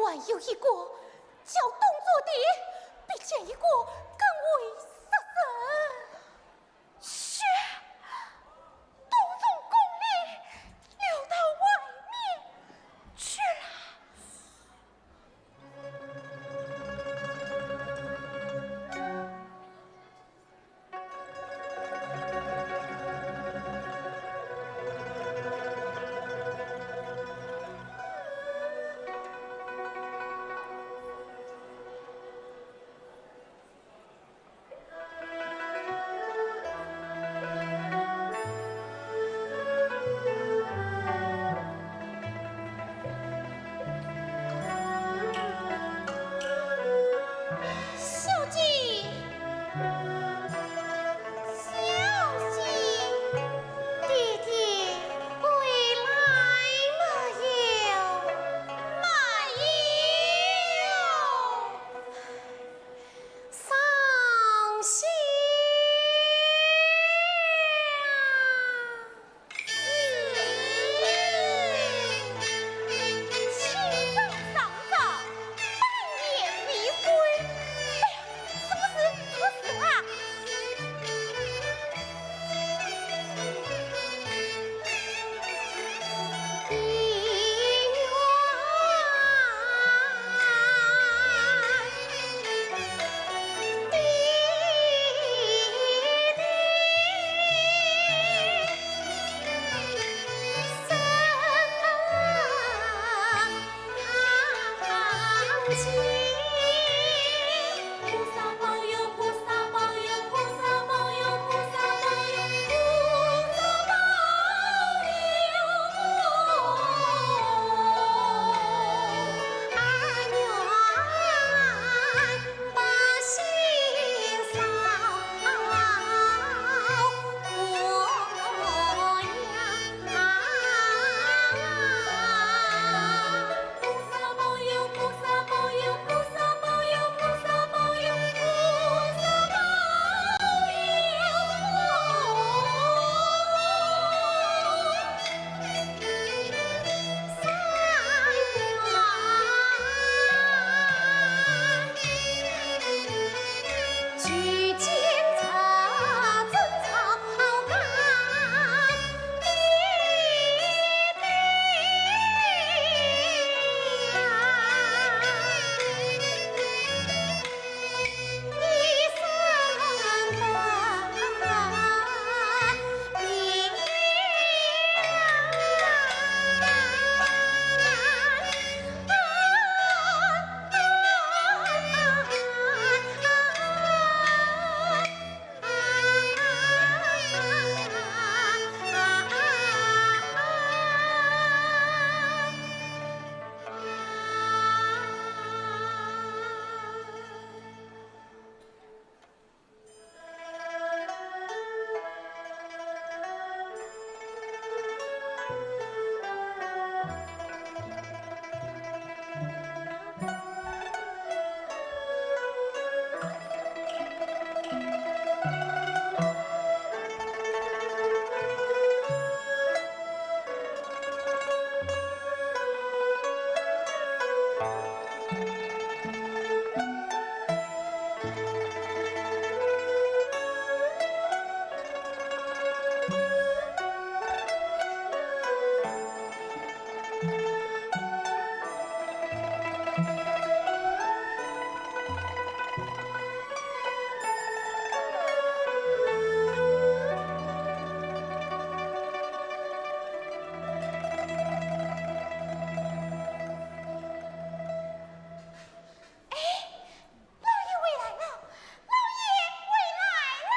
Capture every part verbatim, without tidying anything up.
还有一个叫董卓的，比前一个更为杀人。是，董仲功力溜到外面去了。 小姐，小姐，爹爹归来没有？没有。伤心啊！ 清早上朝，半夜未归。哎呀，是不是出事啊？哎，老爷回来了，老爷回来了。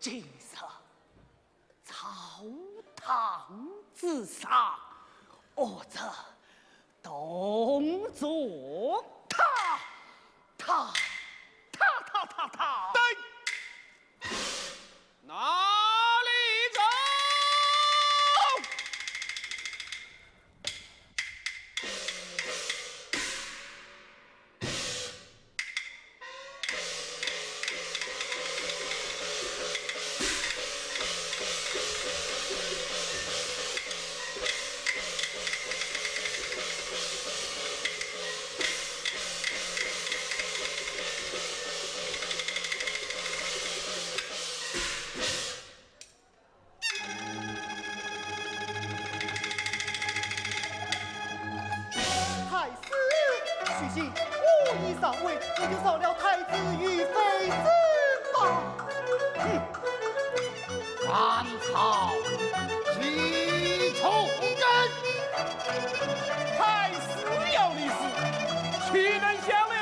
今日朝堂之上，我这动作，他，他，他，他，他，他。对，哪里走？ 太师，许仙，我已上位，你就饶了太子与妃子吧。哼，斩草除根。太师要立誓，岂能相让？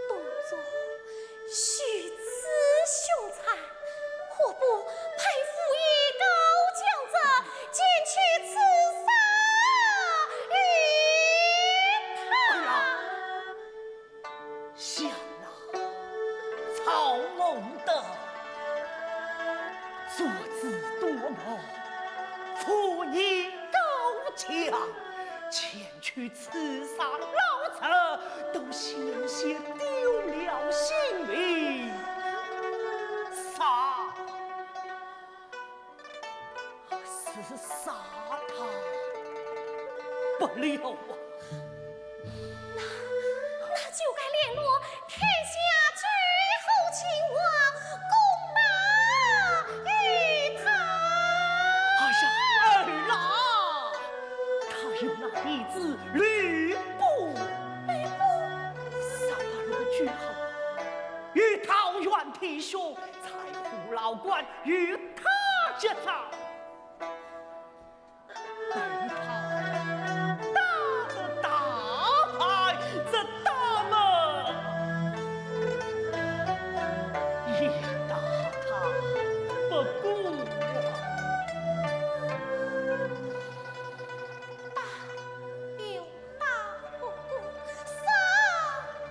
动作如此凶残，何不派府尹高将之前去刺杀于他？想那曹孟德，作子多谋，府尹高将，前 去刺杀老贼，都险些丢了性命。杀，是杀他，不了啊。那，那就该联络天下诸侯秦王，共打于他。哎呀，儿啊，他有那义子吕布。吕布？杀伐若巨虎，欲桃园弟兄，在虎牢关与他决战。 等他打得大败，则打嘛，也打他不过。打有 打不过，杀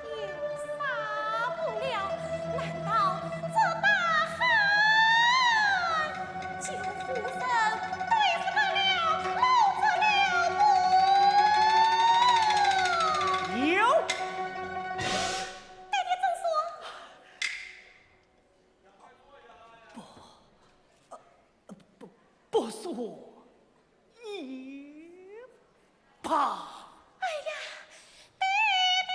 也杀不了，难道这大汉救夫人对付得了老贼了不？有。爹爹怎说？不，呃，不，不说。 也罢。哎呀，爹爹！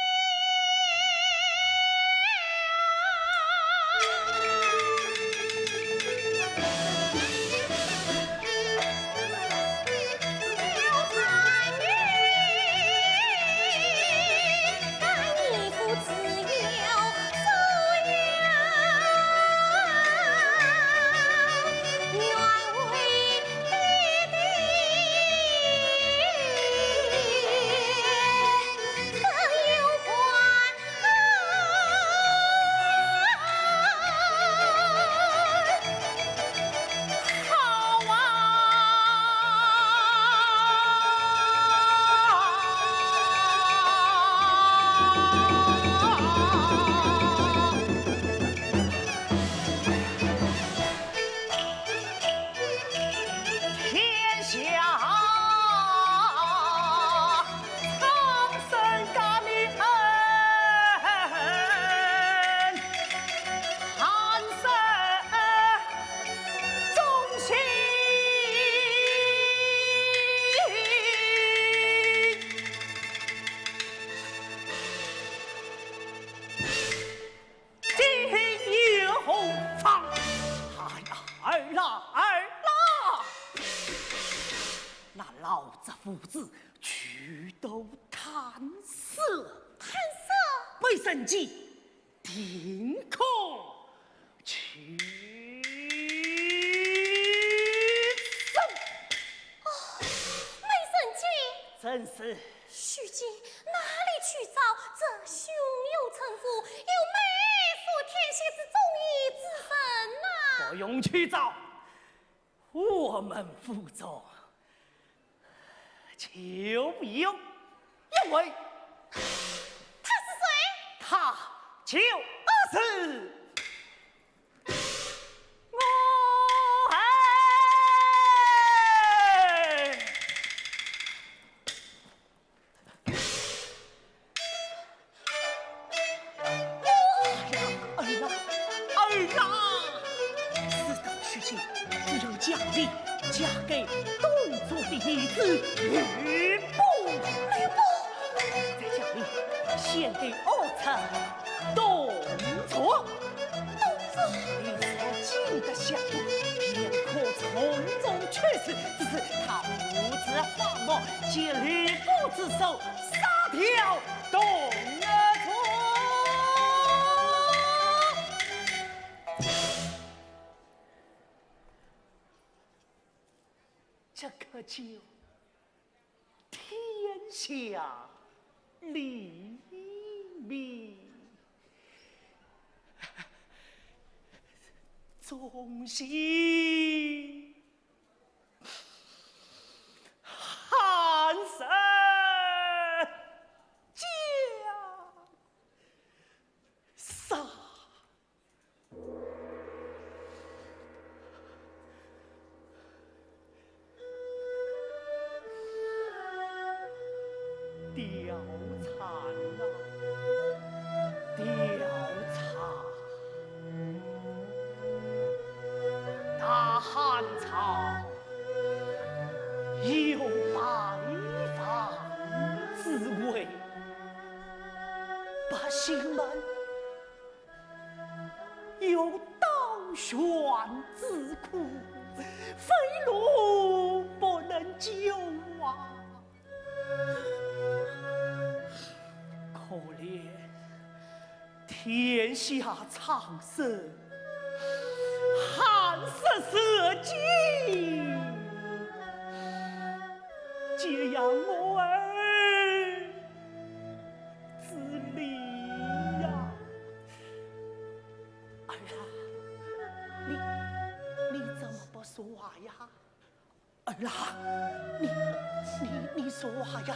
天下苍生感恩，寒山忠心。 今有何妨？哎呀，儿啦，儿啦！那老贼父子俱都贪色，贪色？被人见，定可取胜。哦，被人见？正是。 许仙哪里去找这胸有城府、又美似天仙之中意之人呐？不用去找，我们府中就有一位。他是谁？他就是我哎！ 儿啊，儿啊！事到如今，只有将你嫁给董卓的义子吕布。吕布？再将你献给恶贼董卓。 董卓？你所进的相府，便可从中取势，只是他无知放荡，见吕布之手，杀掉董卓。这可就 天下黎民，忠心寒山江山。 貂蝉啊，貂蝉，大汉朝有办法之苦，非路不能救啊！可怜天下苍生，寒舍舍己，皆仰我儿之力呀！ 儿啊，你，你怎么不说话呀？儿啊，你，你，你说话呀！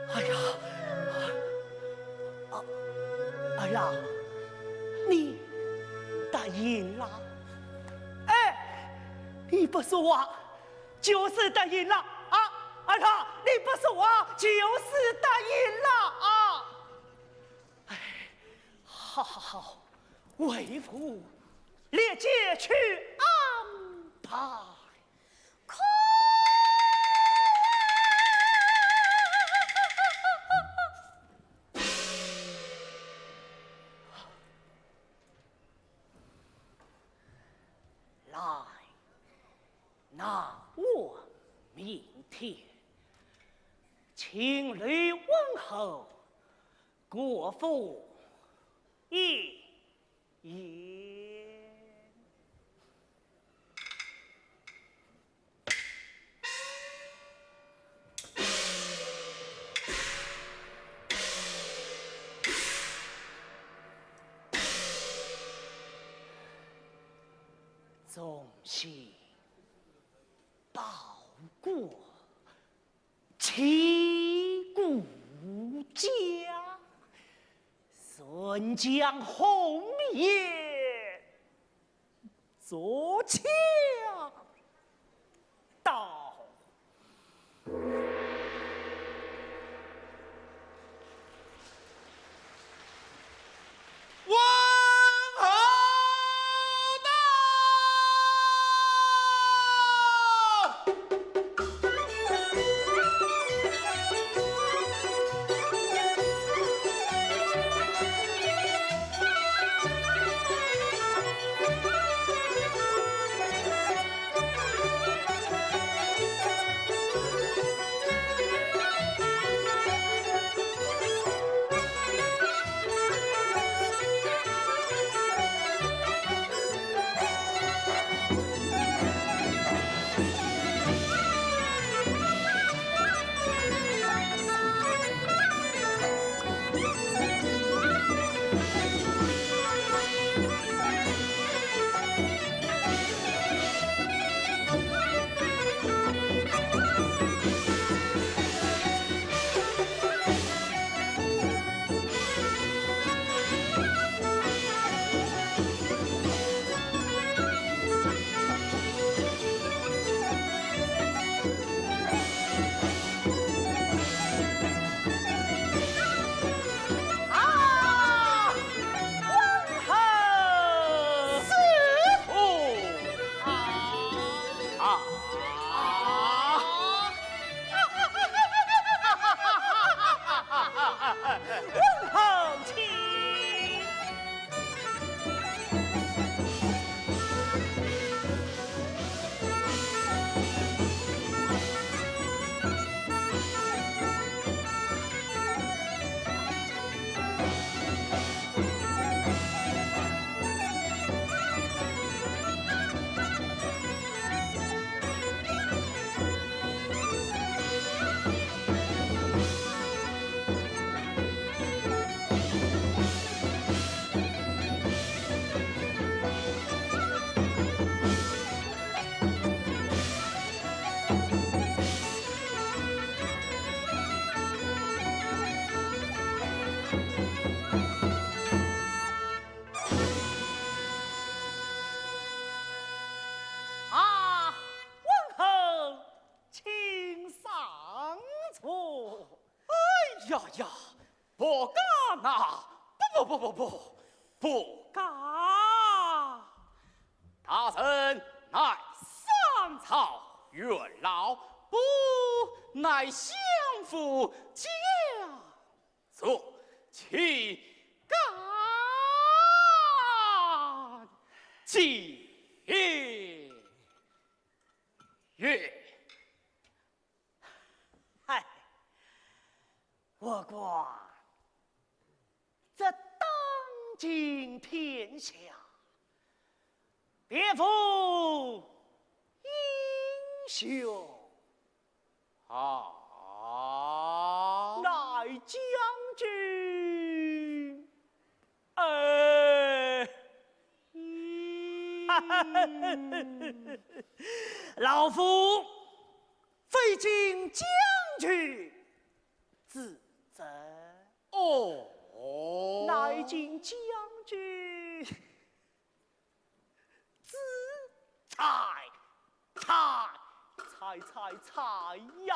儿啊，啊，儿啊，你答应了？哎，你不说话，就是答应了啊！儿啊，你不说话，就是答应了啊！哎，好，好，好， 为父立即去安排。快来，拿我明天请刘文侯 国父一言。众卿，报国 齐国家，顺将鸿业，坐驾到。 王侯到！啊！王侯！是。哦。啊！啊！ 王侯请。啊，王侯，请上座。哎呀呀，不敢呐，不，不，不，不，不，不敢。大人乃上朝元老，不乃相府将 坐，岂敢进爷爷。嗨，我国这当今天下，别无英雄。 啊。乃将军，哎，老夫非进将军之责。哦。乃进将军 之才，才，才，才，才呀！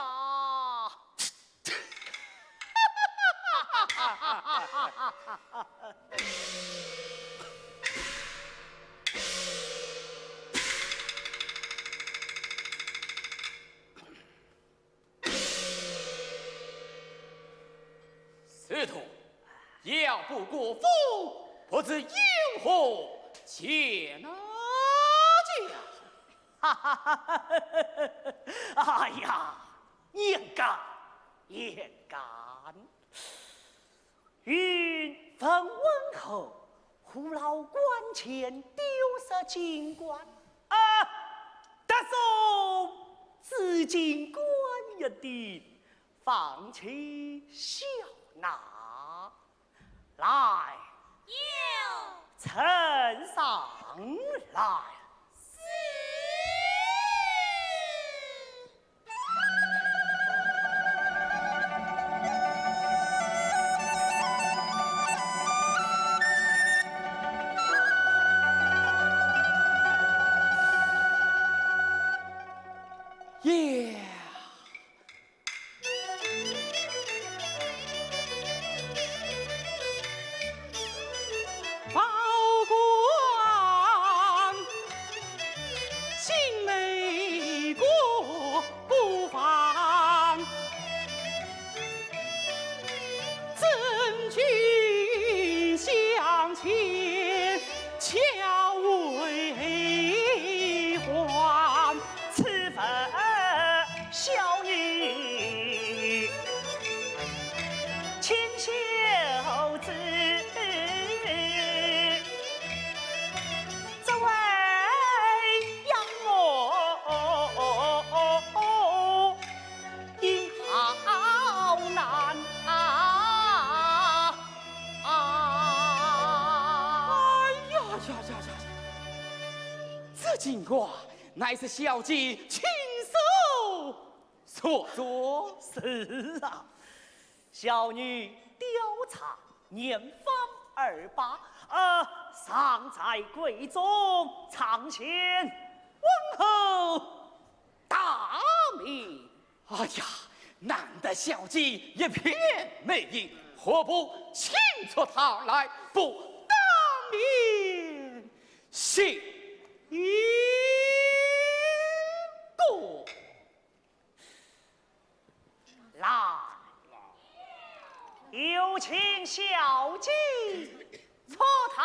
司徒，要不过府，不知有何见解？哈哈哈哈！哎呀，言敢，言敢。云云问候，父老关前丢失金冠，啊，得送紫金冠一顶， 放起笑纳。来，有。呈上来。是。 此番小女请孝子，这位杨某也好难啊！哎呀呀呀呀呀！这金冠乃是小姐亲手 所作。是啊，小女貂蝉年方二八，呃，尚在闺中，参见皇后大名。哎呀，难得小姐一片美意，何不请出堂来，不当面行礼？ 来，有请小姐出堂。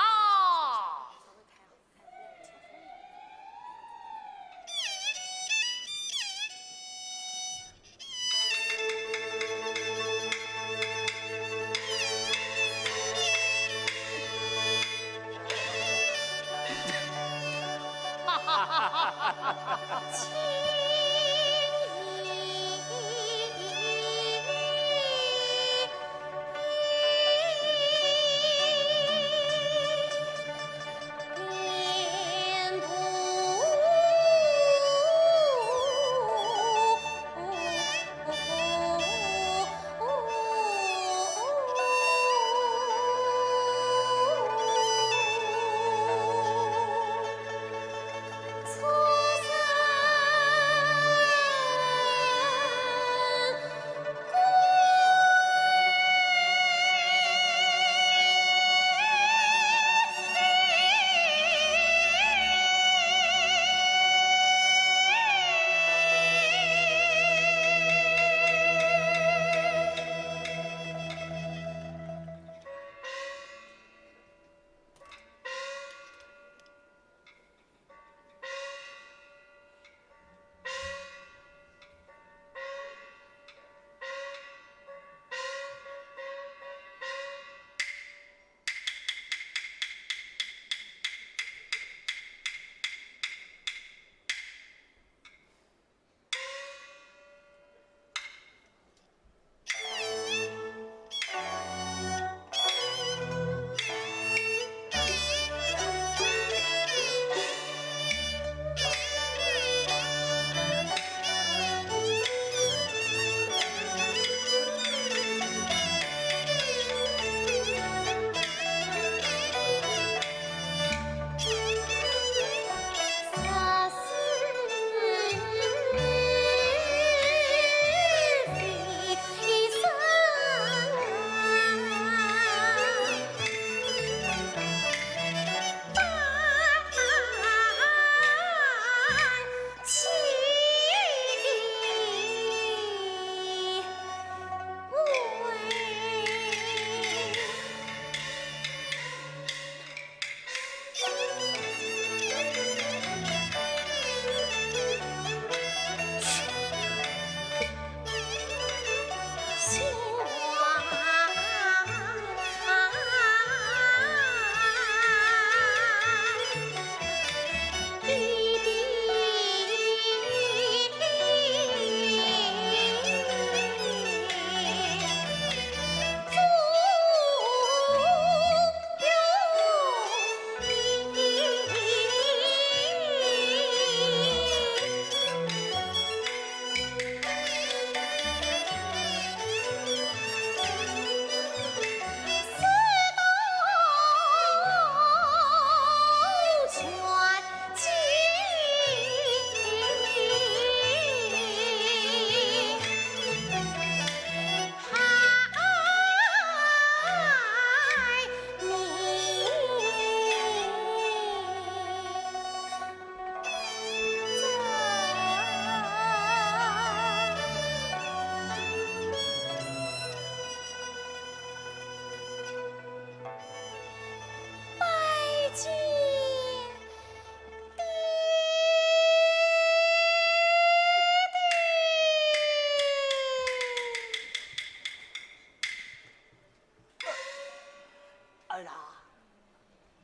儿啊，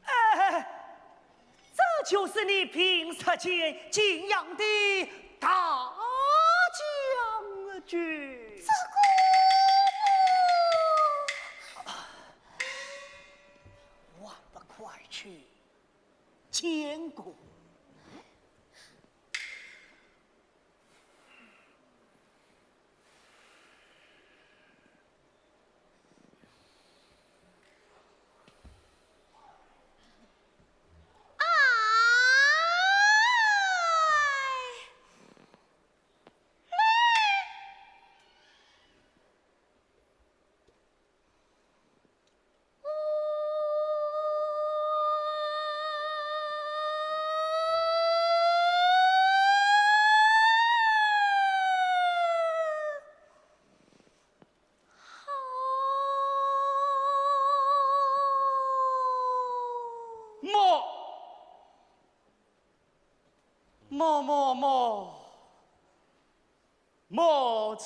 哎，这就是你平日间敬仰的大将军。这个，还不快去见过？末，末末末，末将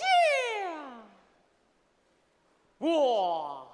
华。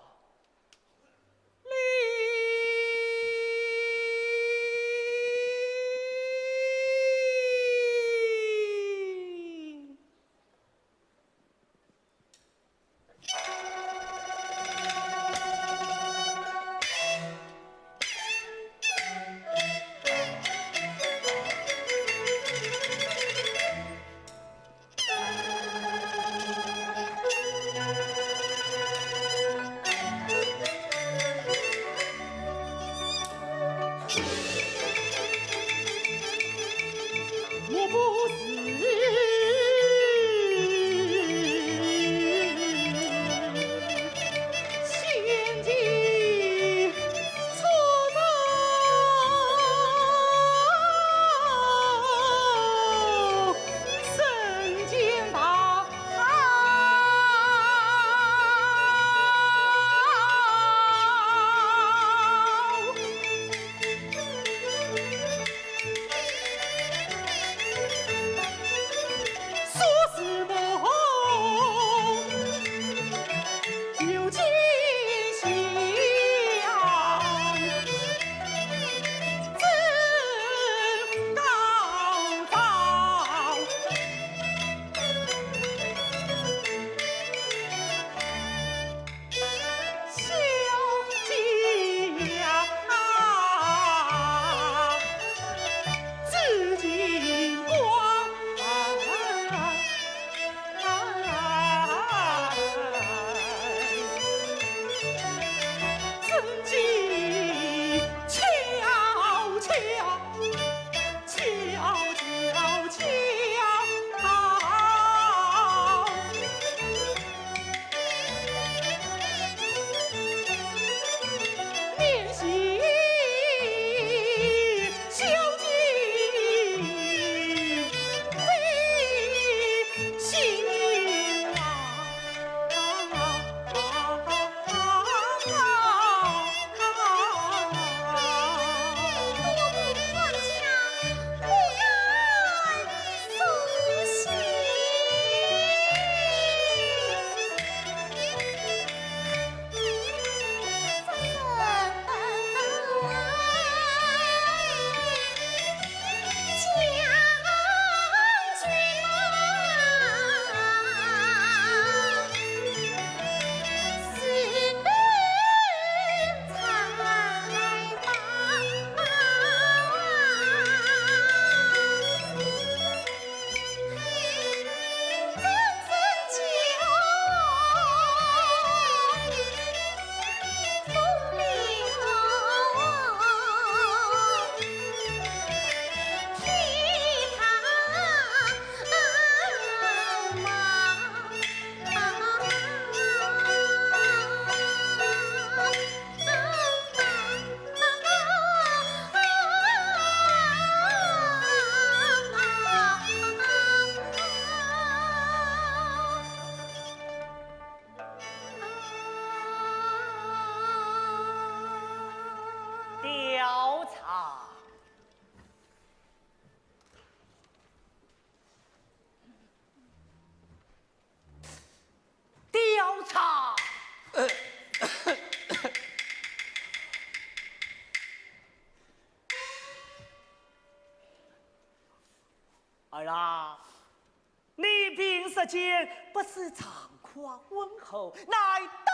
舌尖，不是常夸温厚，乃当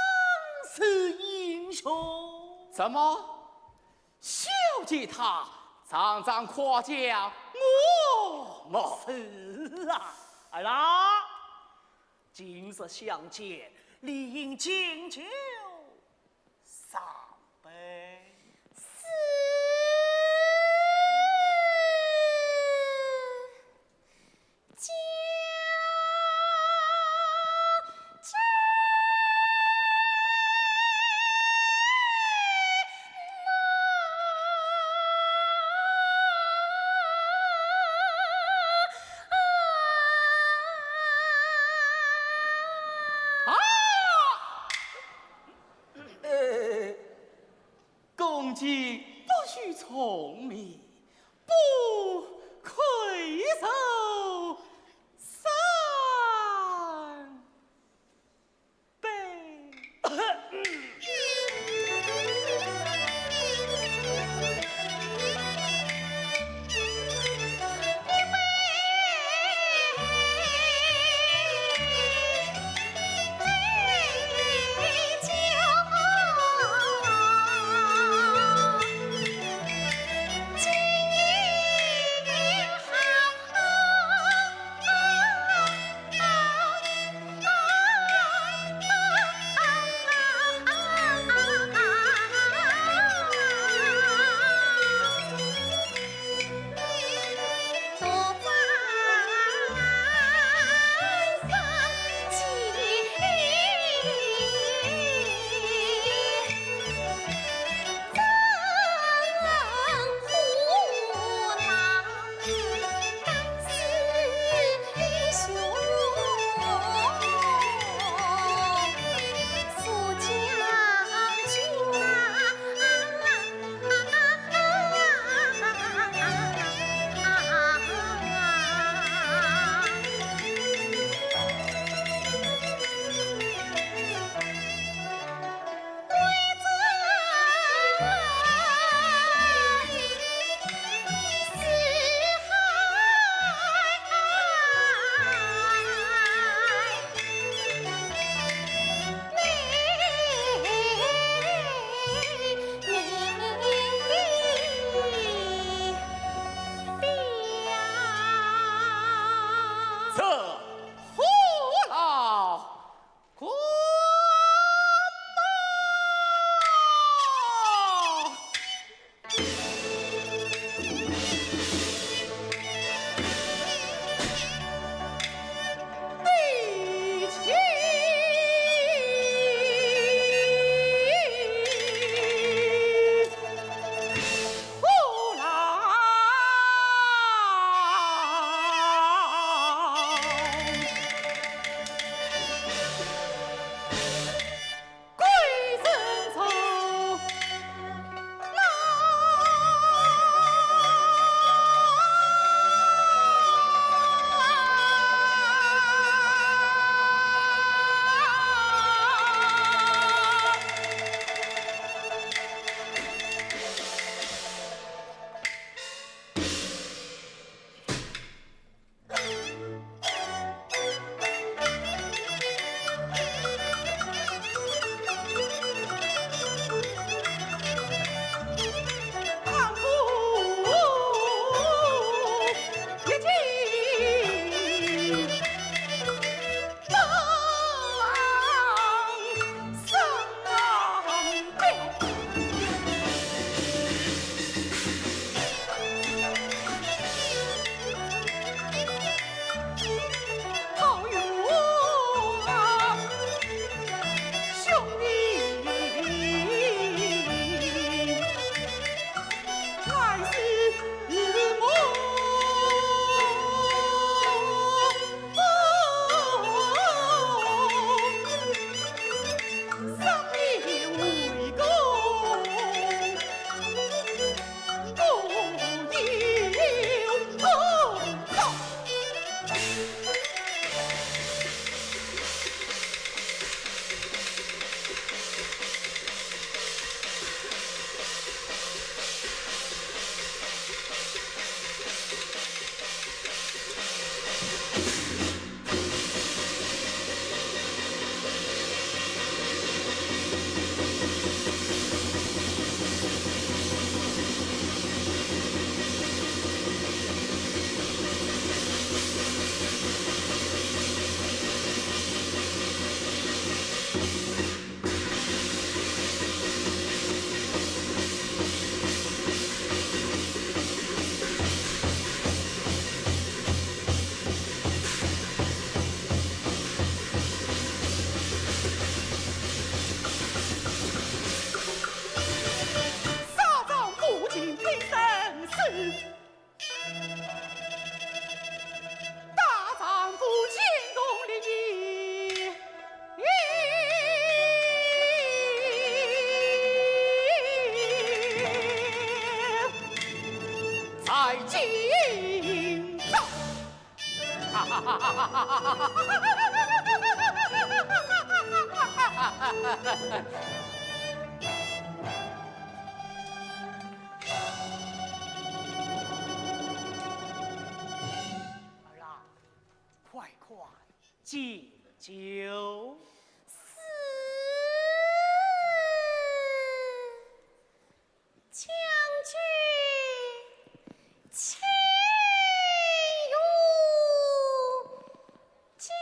世英雄。怎么？小姐她常常夸奖我么？是啊，儿啊，今日相见，理应敬酒三杯。是。 恭敬不许聪明，不愧受三杯。儿啊，快快进酒。是。 将军，请用酒。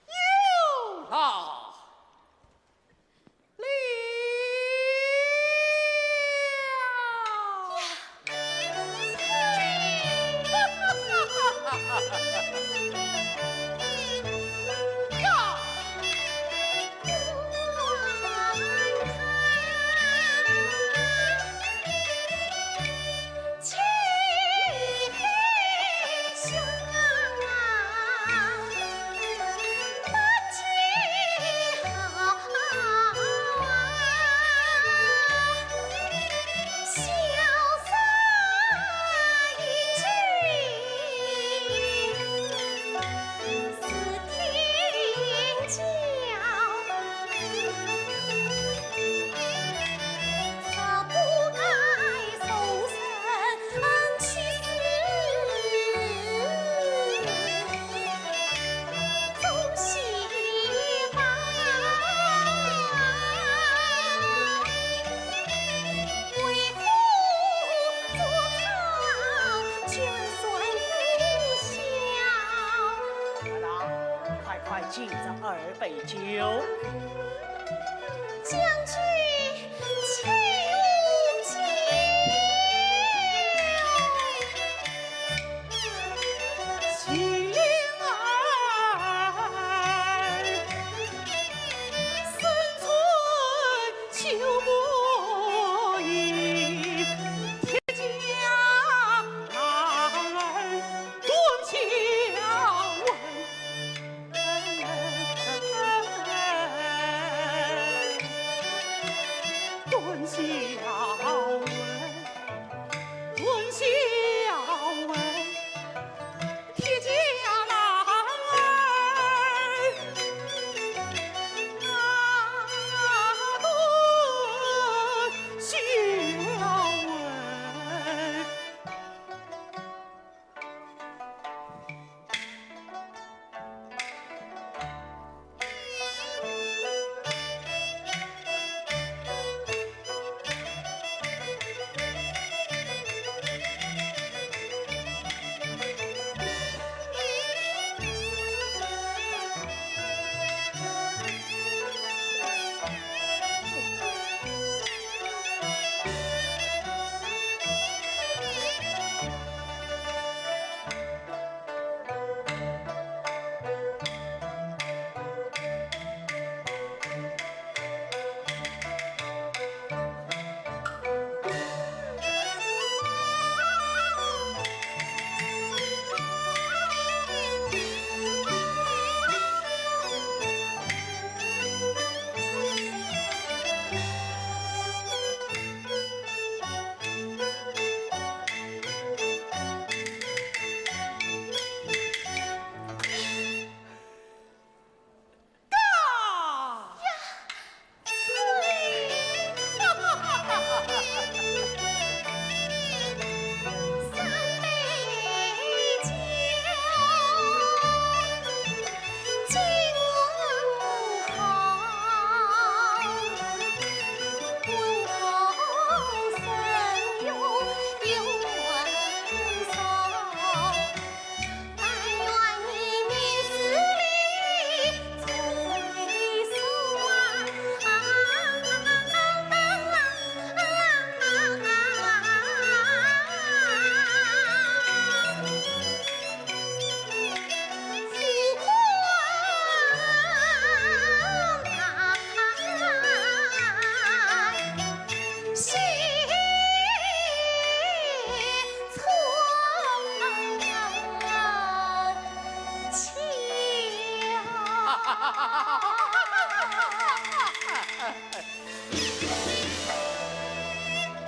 有。啊！ 了。呀！呀！儿啊，快快敬上二杯酒。将军，请用酒。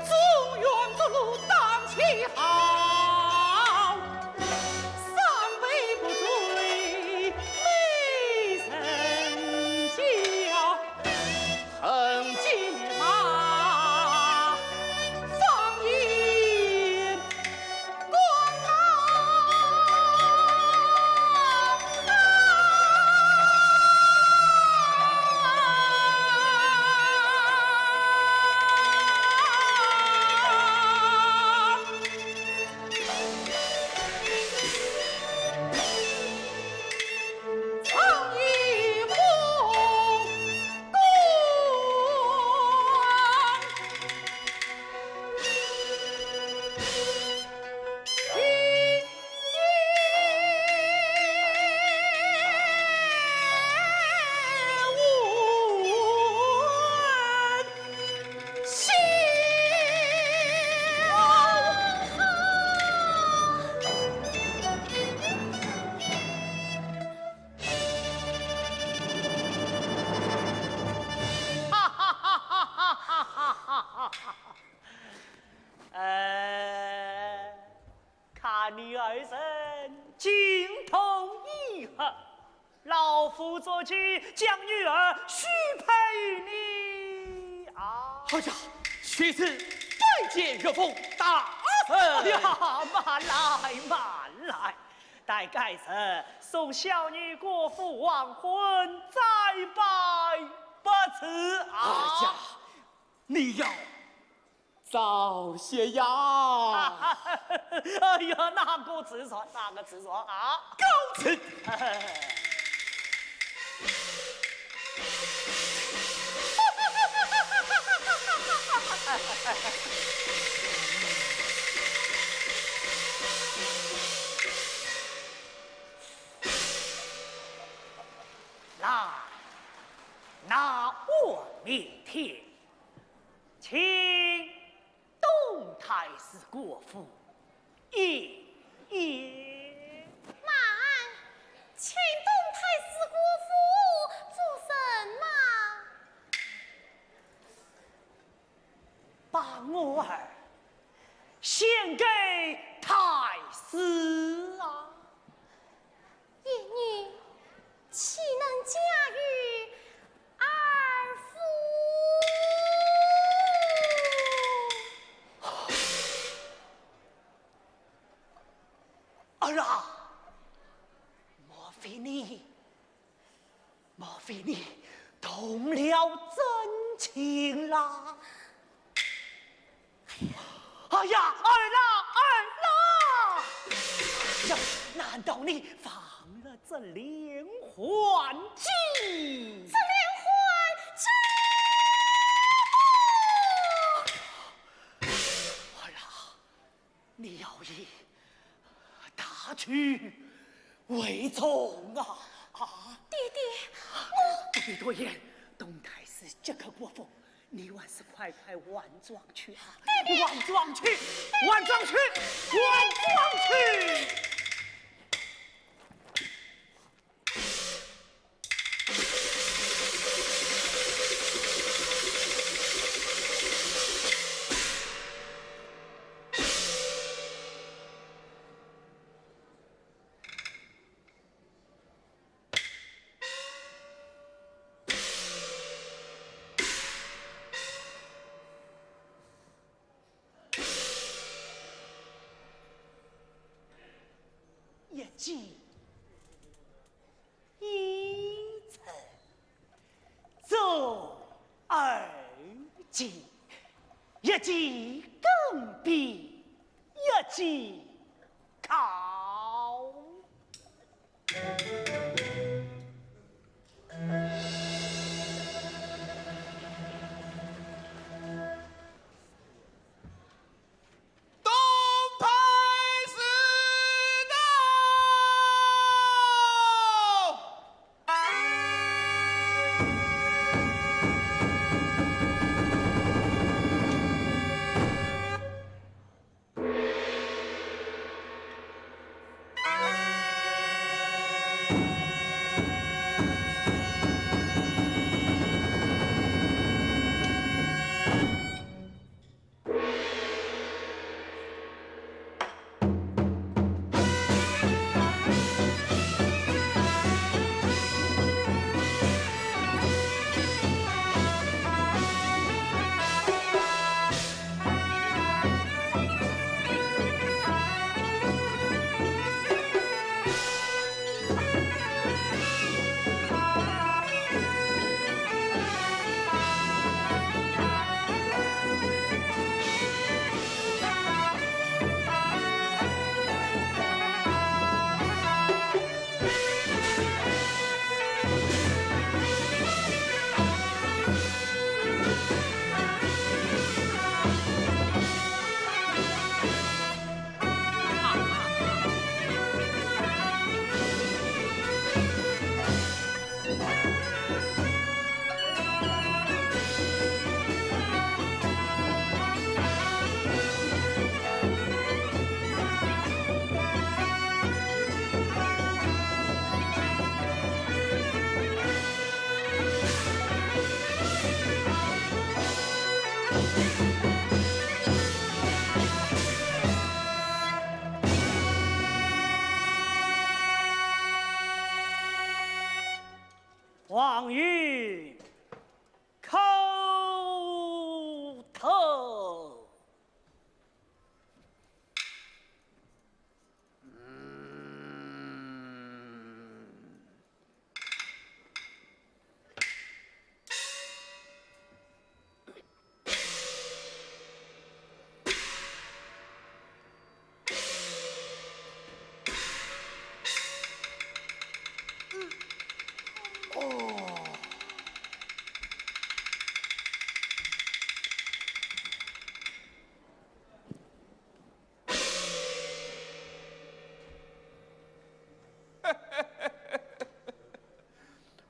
中原逐鹿当其号，三杯不醉美人酒。横骑马，放眼 呃，看你二人情投意合，老夫做主将女儿许配于你啊！哎呀，学子拜见岳父大人。哎呀，慢来，慢来，待该日送小女过府完婚，再拜不迟啊！哎呀，你要 早些呀！哎呀，那个自然，那个自然啊！告辞。来，拿碗面添。 请东太师过府饮宴。慢，请东太师过府做甚么？把我儿献给太师啊！ 一女岂能嫁与二夫？儿啊，莫非你，莫非你动了真情啦？ 哎呀，儿啦，儿啦！呀，难道你忘了这连环计？这连环计？儿啊，你要以大局为重啊！啊！爹爹，我……不必多言，东太师即刻过府， 你还是快快换装去啊！爹爹！换装去，换装去，换装去！一计已成，做二计，一计更比一计高。王爷叩头。嗯。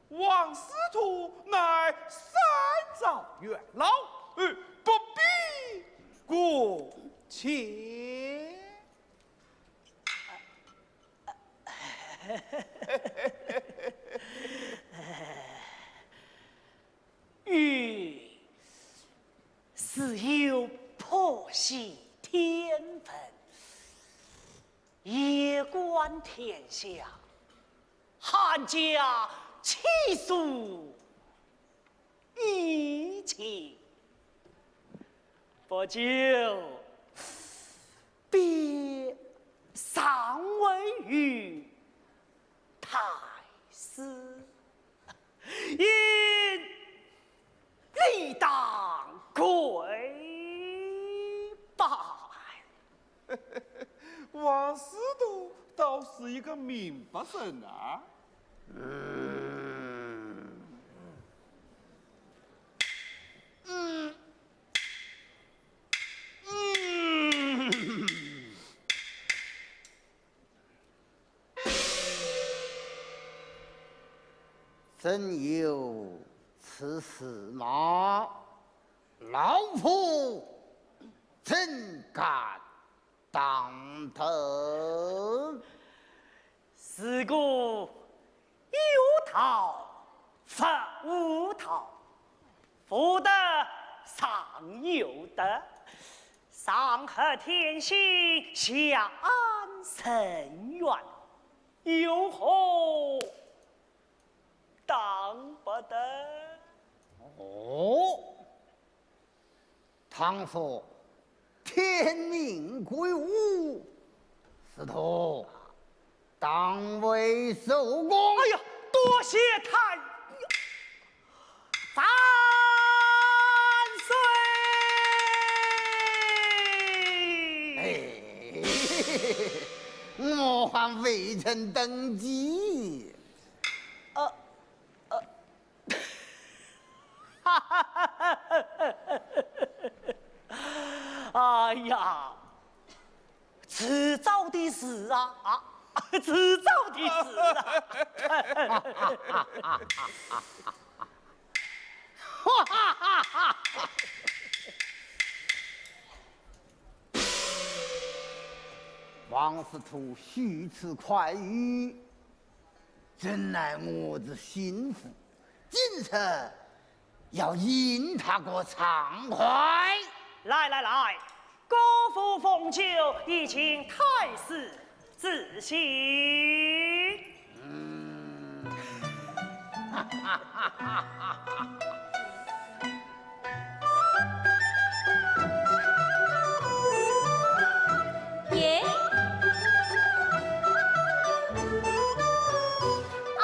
王司徒乃三朝元老，呃，不必过谦。愚 自幼博习天文，夜观天象，寒假寄宿以前，不久便上位于太师。 应理当跪拜。王司徒倒是一个明白人啊。嗯。嗯。嗯。 真有此事吗？老夫怎敢当头？自古有道，无道，无德尚有德，上合天心，下安深渊，有何 当不得。哦，倘若天命归无，司徒，当为首功。哎呀，多谢太万岁！哎，我还未曾登基。 呃，呃，哎呀，迟早的事啊，啊，迟早的事啊。王司徒许此快意， 真乃我之心腹，今日要饮他个畅快。来来来，各府奉酒，以敬太师之兴。嗯。 耶？哦。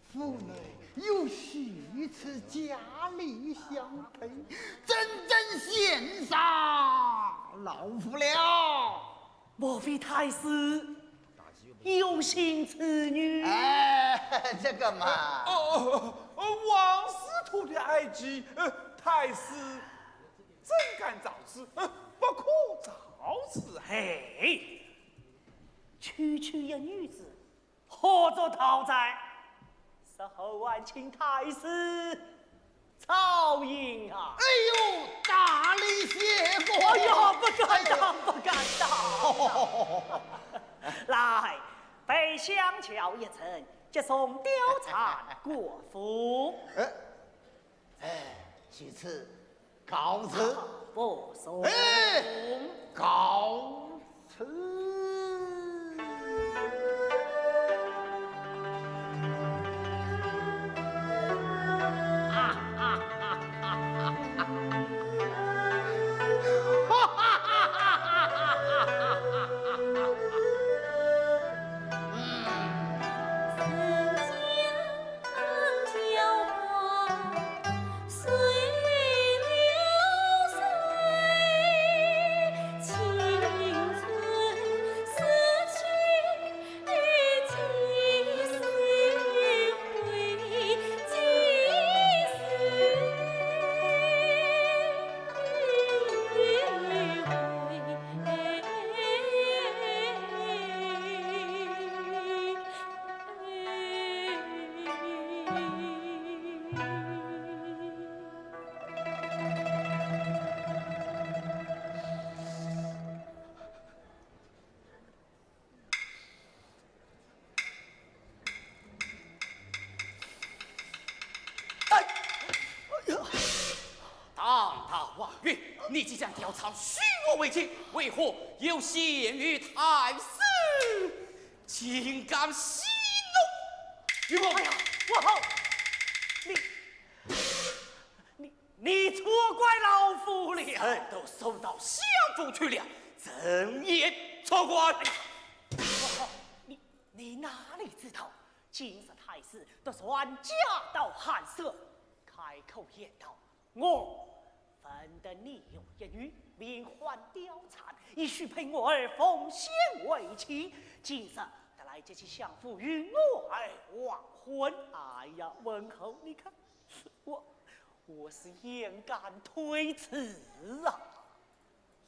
府内有许次佳丽相配，真正羡煞老夫了。莫非太师有心此女？哎，这个嘛。哦，哦，哦，王司徒的爱妻，呃，太师怎敢造次？呃，不可造次。嘿，区区一女子， 何足道哉？日后还请太师照应啊！哎呦，大礼谢过。哎呦，不敢当，哎呦。不敢当。来，备香轿一乘，接送貂蝉过府。哎，哎，其次， 告辞。不送。哎，告辞。哎，哎呀！堂堂王爷，你既将貂蝉许我为妻，为何又陷于太师，竟敢戏弄于我？哎呀，王后，你，你，你错怪老夫了。人都送到相府去了，怎也错怪？哎呀，王后，你，你哪里知道，今日太师突然驾到寒舍，开口言道， 我闻得你有一女，名唤貂蝉，已许配我儿奉先为妻。今日特来接去相府，与我儿完婚。哎呀，王后，你看，我，我是焉敢推辞啊？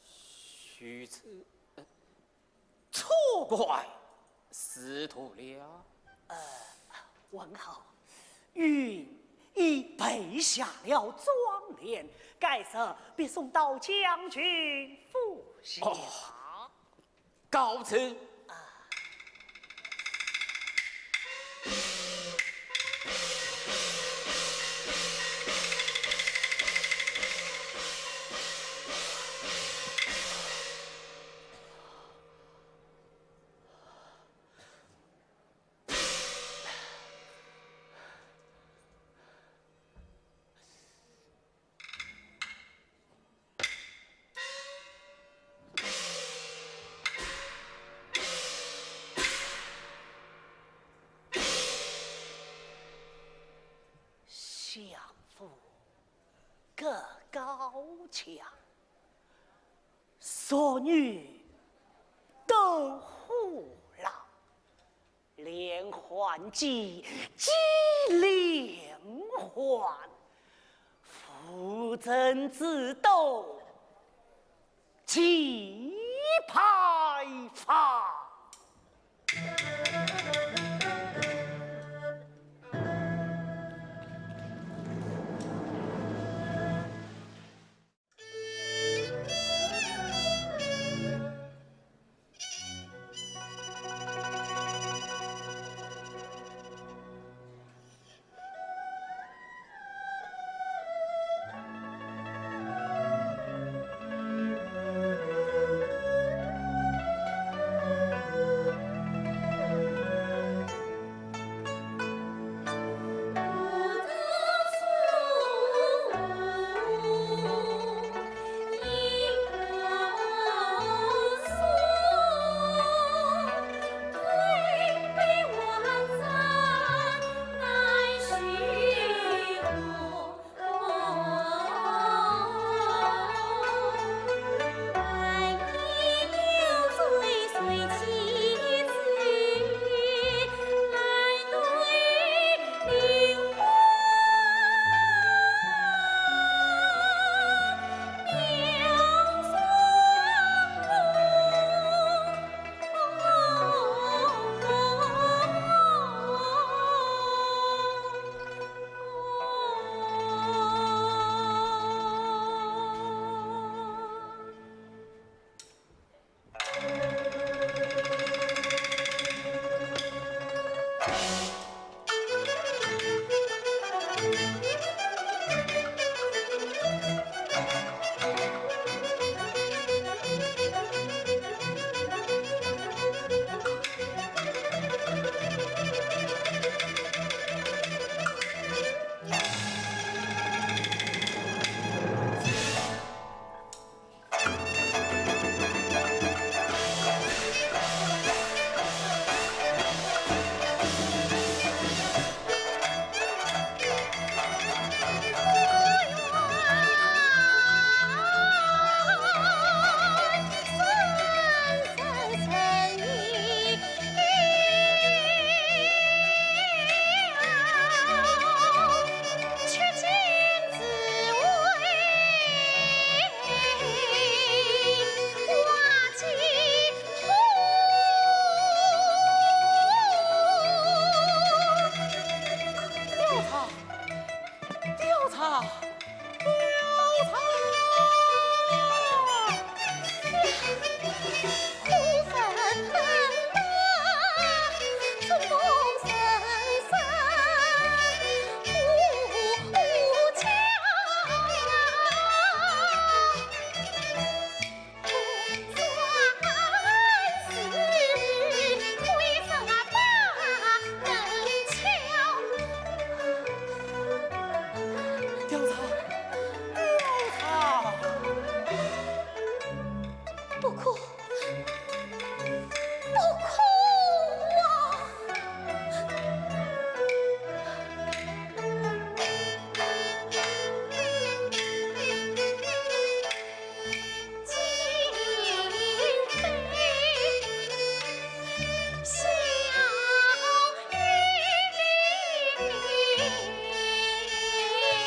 许次，呃， 错怪司徒了。呃，王后，云已备下了妆奁，改日必送到将军府下。哦，告辞。啊。 相府各高墙，俗女斗虎狼。 连环计，计连环，无人之斗，几派法。啊，貂蝉，貂蝉。貂蝉，貂蝉。不哭，不哭啊！貂蝉。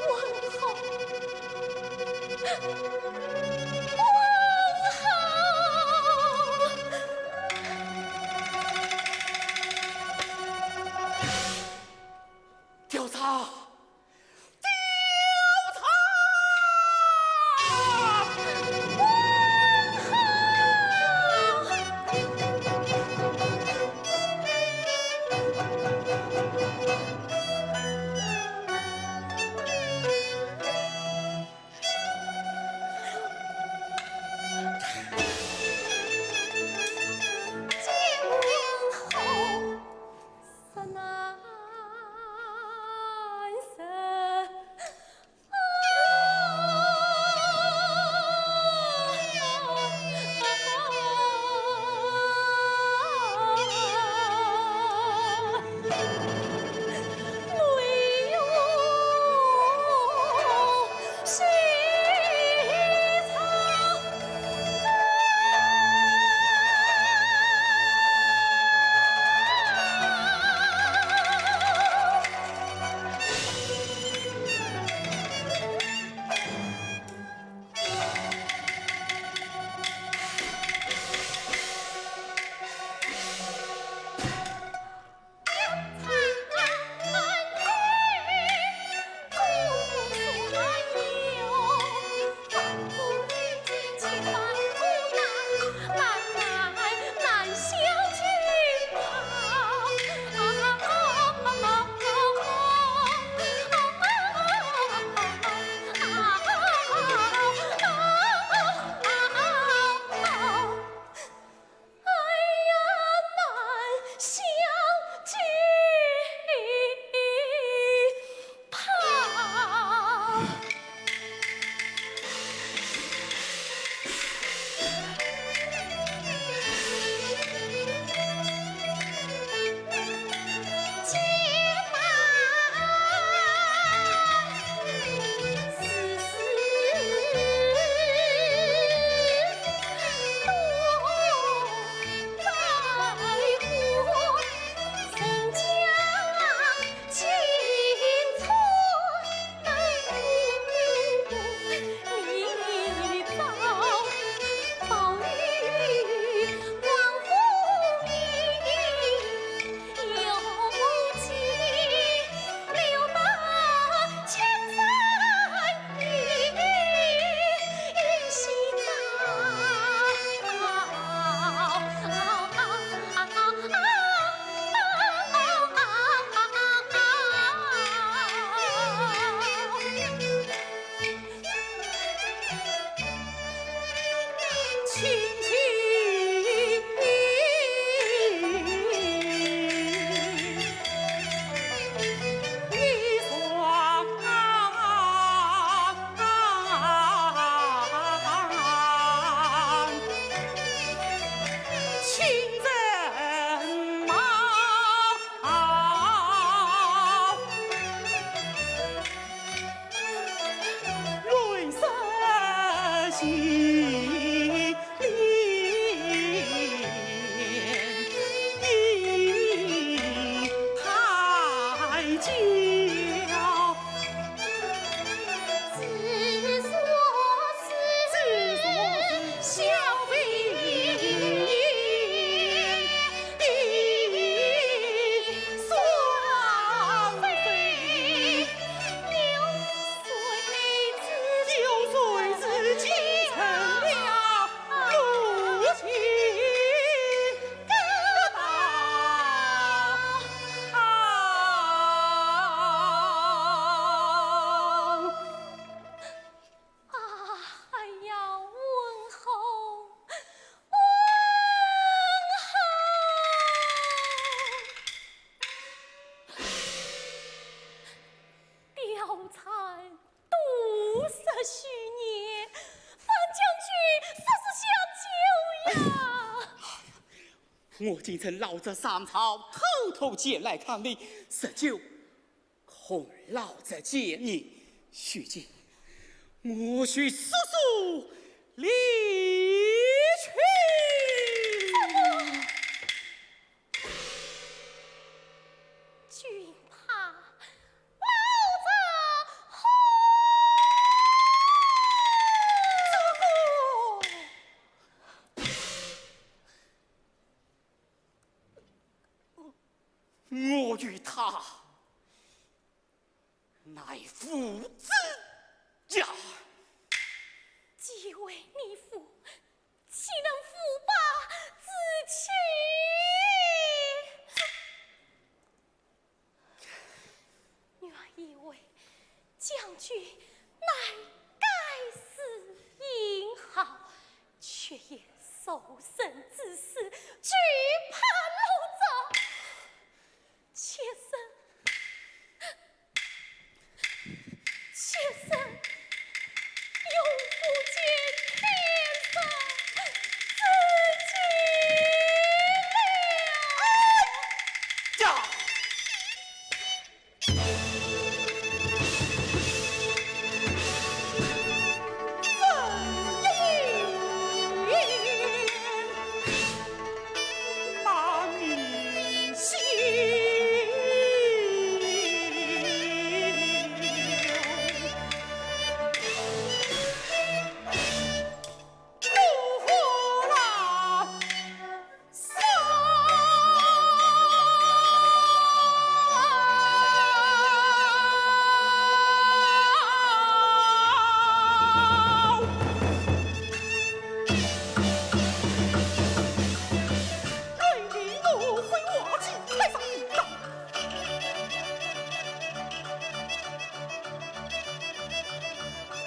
王后，王后。貂蝉。 貂蝉！啊，哎呀，文侯，文侯！貂蝉毒死许仙，范将军，速速下酒呀！我今趁老贼上朝，偷偷前来看你，实酒 恐老贼见你，许仙，我须速速离去。君怕老贼何故？ 我与他乃父子呀。既为你父，岂能父罢子期？原以为将军乃该死英豪，却也受生之死，惧怕老贼。妾身，妾身永不见天日之久了。呀！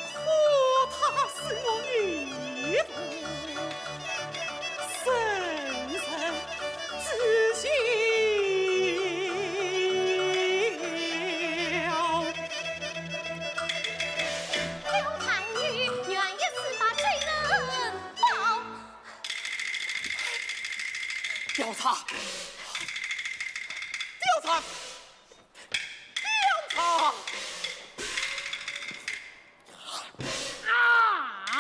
可他是我女徒，生人之休。貂蝉女，原也是把罪人报。貂蝉，貂蝉，貂蝉！ 啊！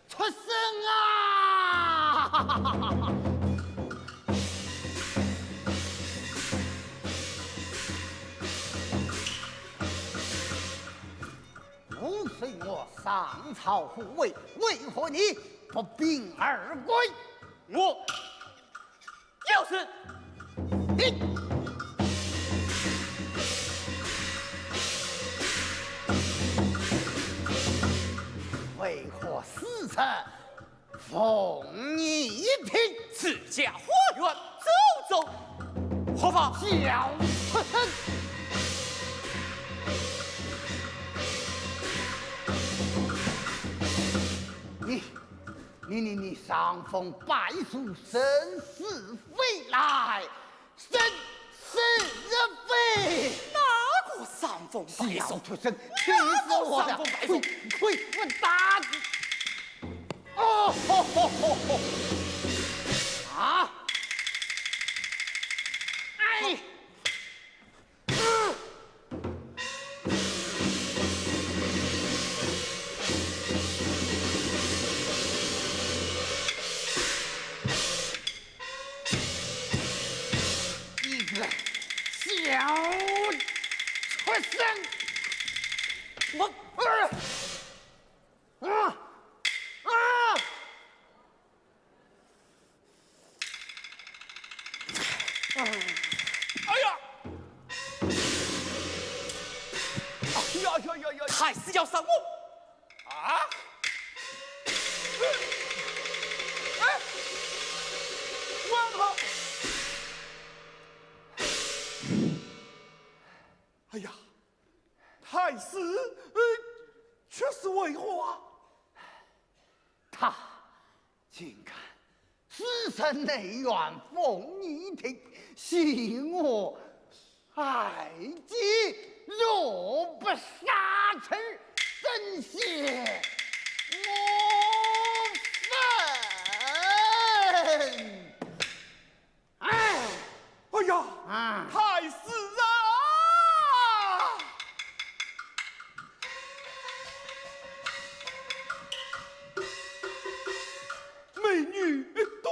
出声啊！不是我上朝护卫，为何你不平而归？我 有事。你为何私自奉你一听？自家花园走走，何妨？小畜生！你 你你你伤风败俗，生是非来，生是非。哪个伤风败俗？小畜生，气死我了！哪个伤风败俗？呸呸，我打你！哦吼吼吼吼！啊！哎！我，啊啊！哎呀！哎呀呀呀呀！太师要杀我！啊？哎，王好！哎呀，太师，呃，却是为何啊？他竟敢私设内院封你亭，陷我爱姐，若不杀之，怎显我愤？哎，哎呀，啊。太师啊！美女多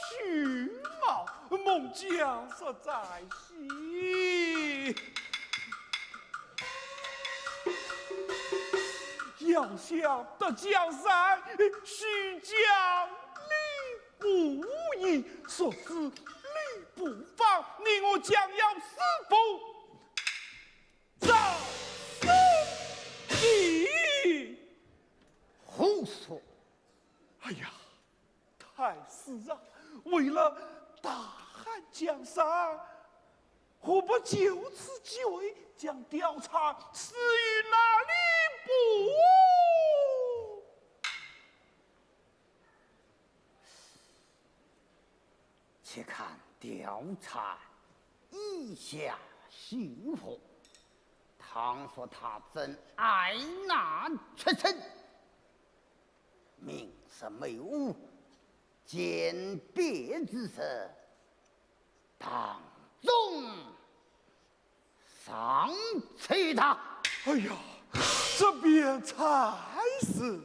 虚貌，末将实在是。要想得江山，须将礼 不易，若是你不防，你我将要死不葬身地。胡说！哎呀，太师啊，为了大汉江山，何不就此结为，将貂蝉赐与那吏部？ 且看貂蝉意下如何。倘若她真爱那畜生，明日某午见别之时，当众 上去打。哎呀，这便才是。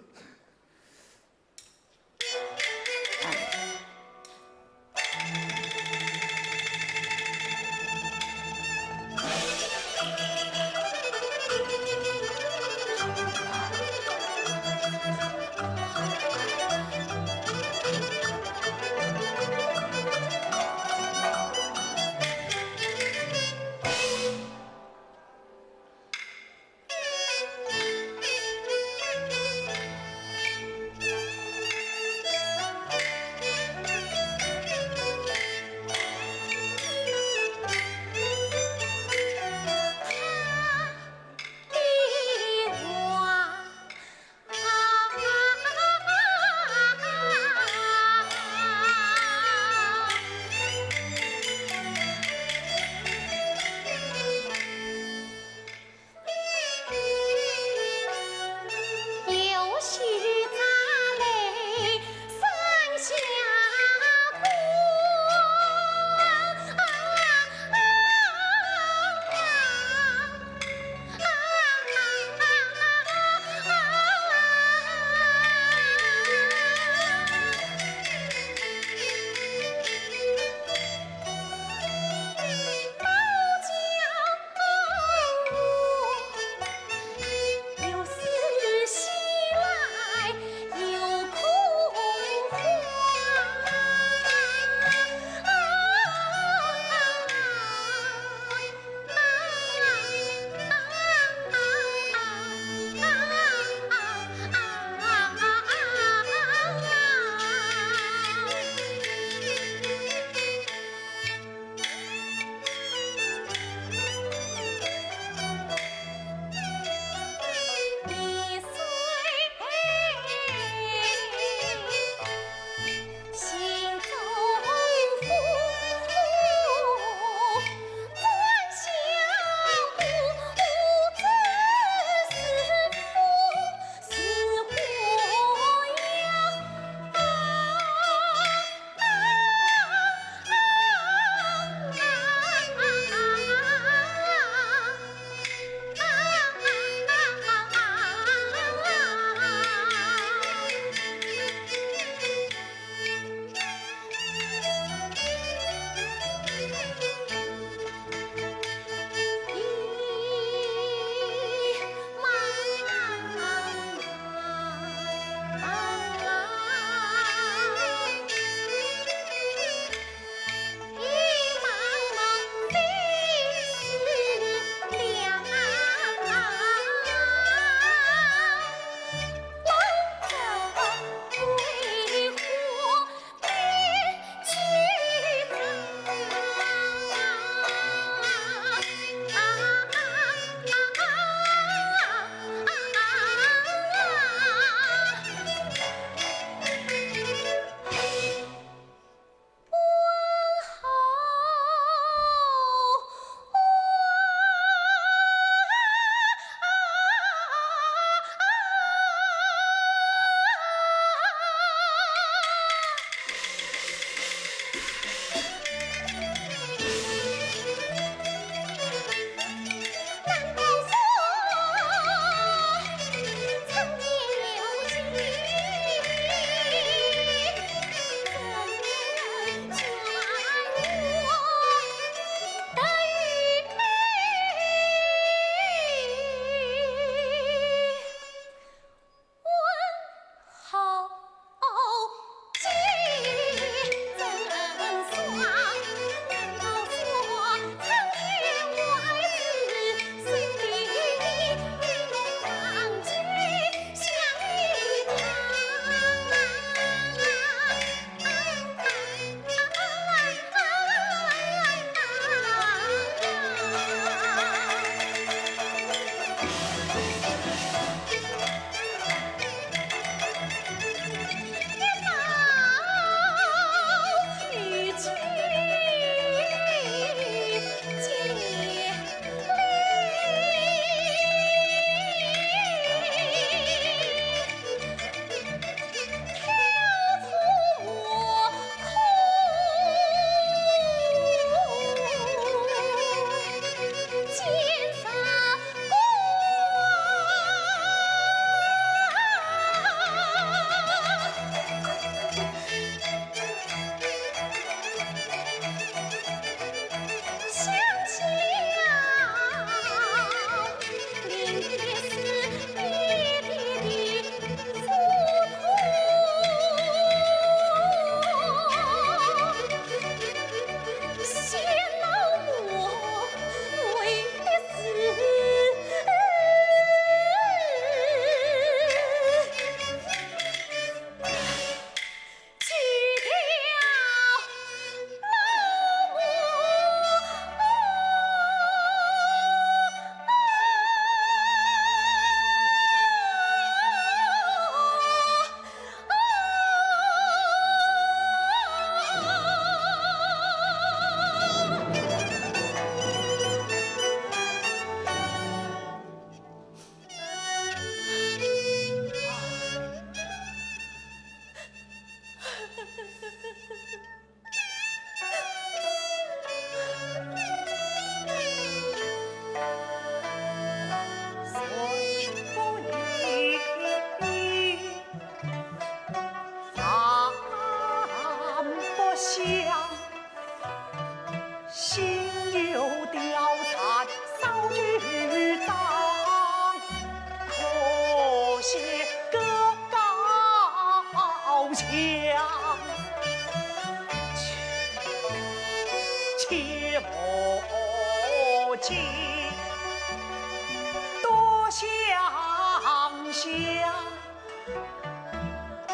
家，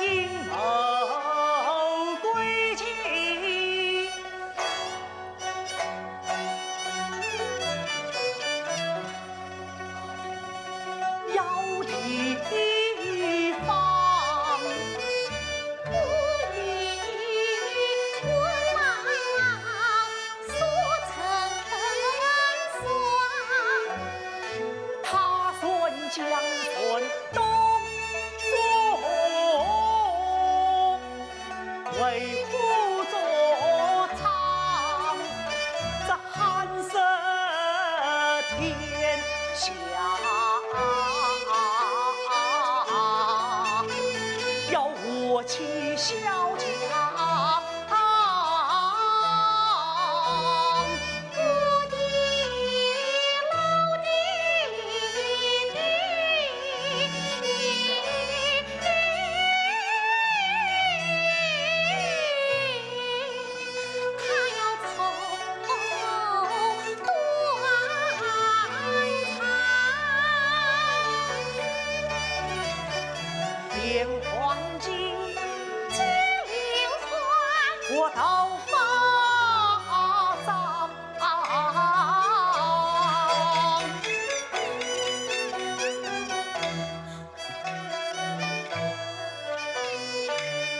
阴谋诡计，要提防。 他算江山东宗，为虎作伥，这汉室天下，要祸及萧家。 连环计，计连环，我倒发张。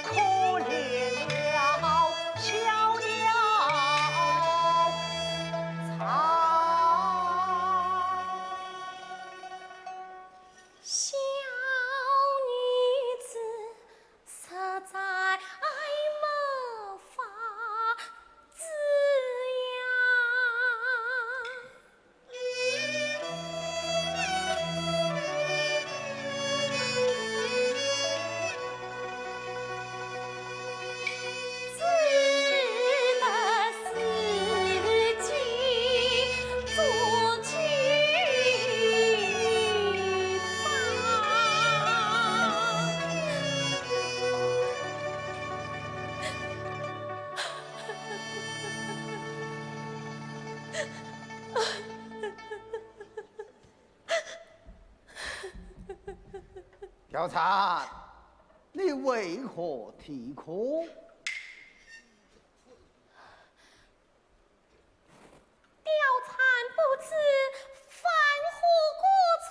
可怜了小娘啊。小女子实在没法子呀。 貂蝉，你为何啼哭？貂蝉不知，犯何过错，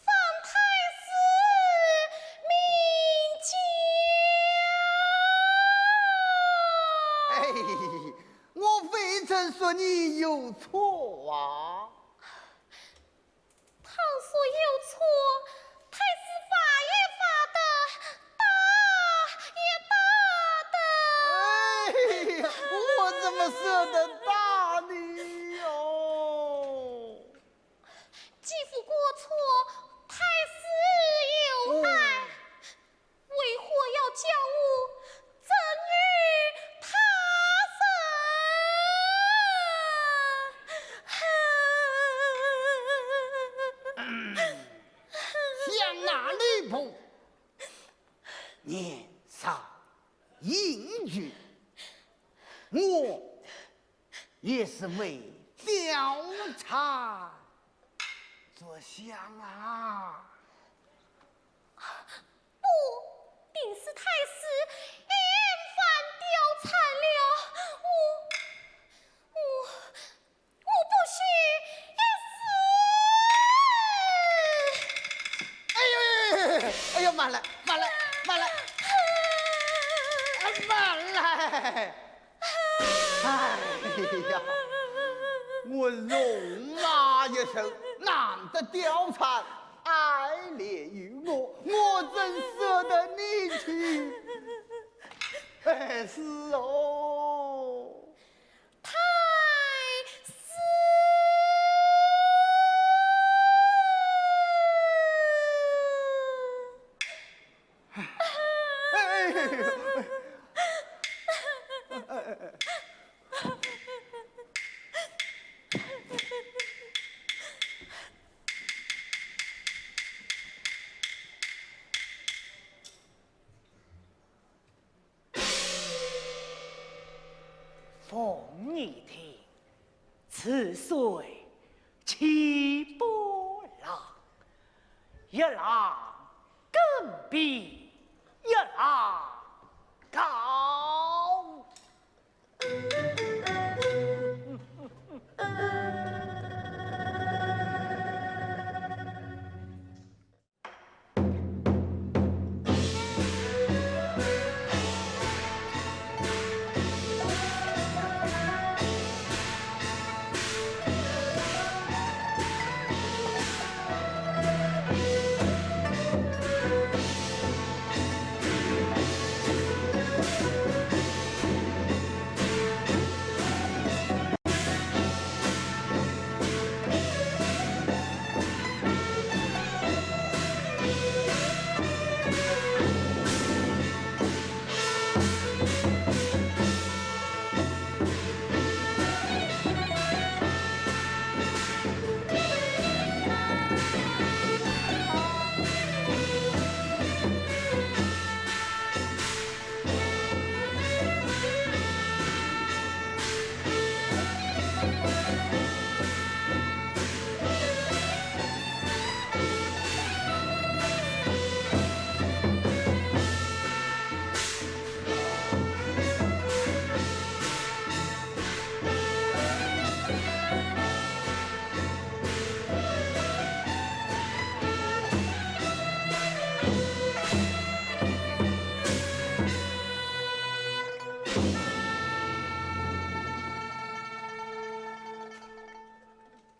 望太师明鉴。哎，我未曾说你有错啊。倘若有错，太师罚也罚得，打也打得。哎呀，我怎么舍得打你哟？ 既无过错，太师有爱，嗯。为何要将我赠与他人？想那吕布年少英俊，我 也是为貂蝉着想啊。不，定是太师厌烦貂蝉了。我，我，我不许一死。哎呦，哎呦，哎呦，哎呦，慢来，慢来，慢来，哎，慢来。 哎呀，我戎马一生，难得貂蝉爱怜于我，我怎舍得你去？哎，是哦。太师。 凤仪听，此水气不冷，一郎更比一郎高。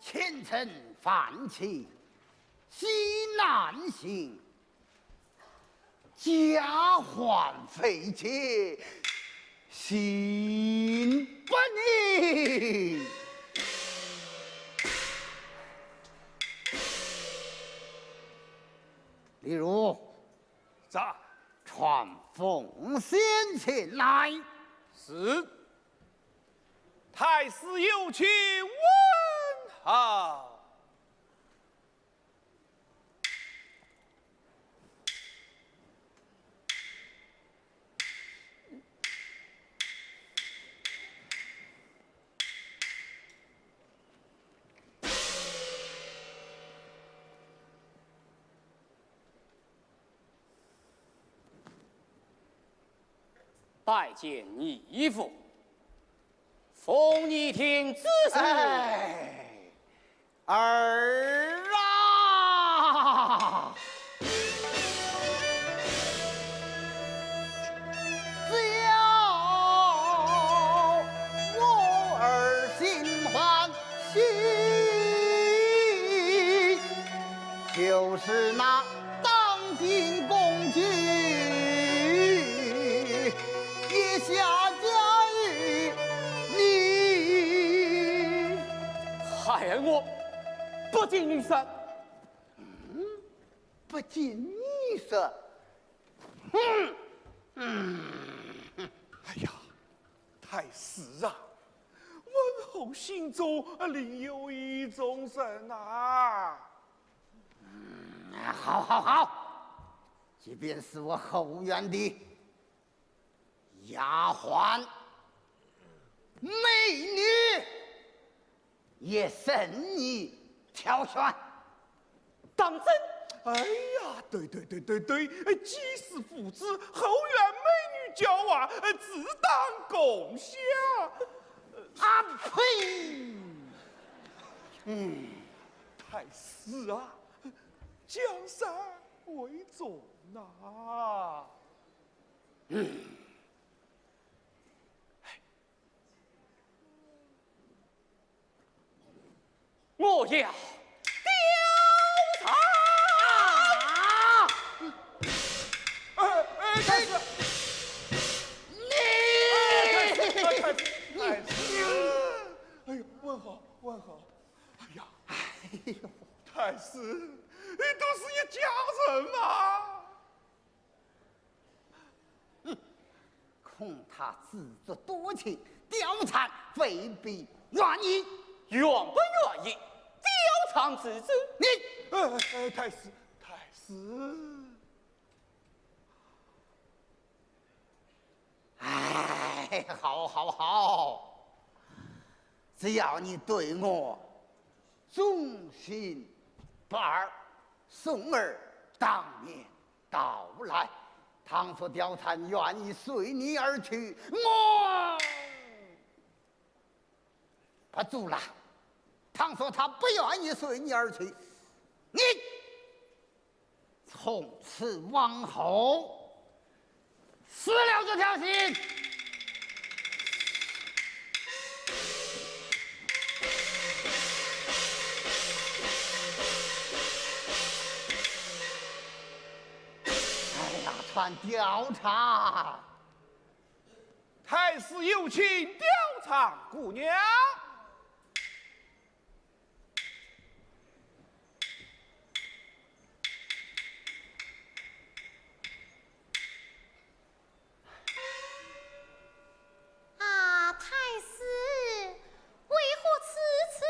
前程万险，险难行。 家还未尽，心不宁。李儒，在。传奉先前来。是。太师有请问候。 拜见义父，奉义听之事。哎，儿啊！叫我儿心欢喜，就是那 当今公举，也下嫁与你。孩儿我不近女色。嗯，不近女色？哼！嗯。哎呀，太师啊，文侯心中另有意中人呐。 嗯，好，好，好，即便是我后院的丫鬟、美女，也任你挑选。当真？哎呀，对对对对对，既是父子，后院美女娇娃，自当共享。啊呸！嗯。 太师啊，江山为重呐。我要调查。哎哎，这个，你，哎，太师，太师，哎呦，问好，问好。 哎呀，哎呦，太师，你都是一家人嘛。哼，恐他自作多情，貂蝉未必愿意。愿不愿意，貂蝉自知。你，哎哎，太师，太师。 哎，好，好，好，只要你对我忠心不二，孙儿当面道来，倘若貂蝉愿意随你而去，我不阻拦；倘若她不愿意随你而去，你从此往后撕了这条心。哎呀，传貂蝉。太师有请貂蝉姑娘。 啊，太师，为何此次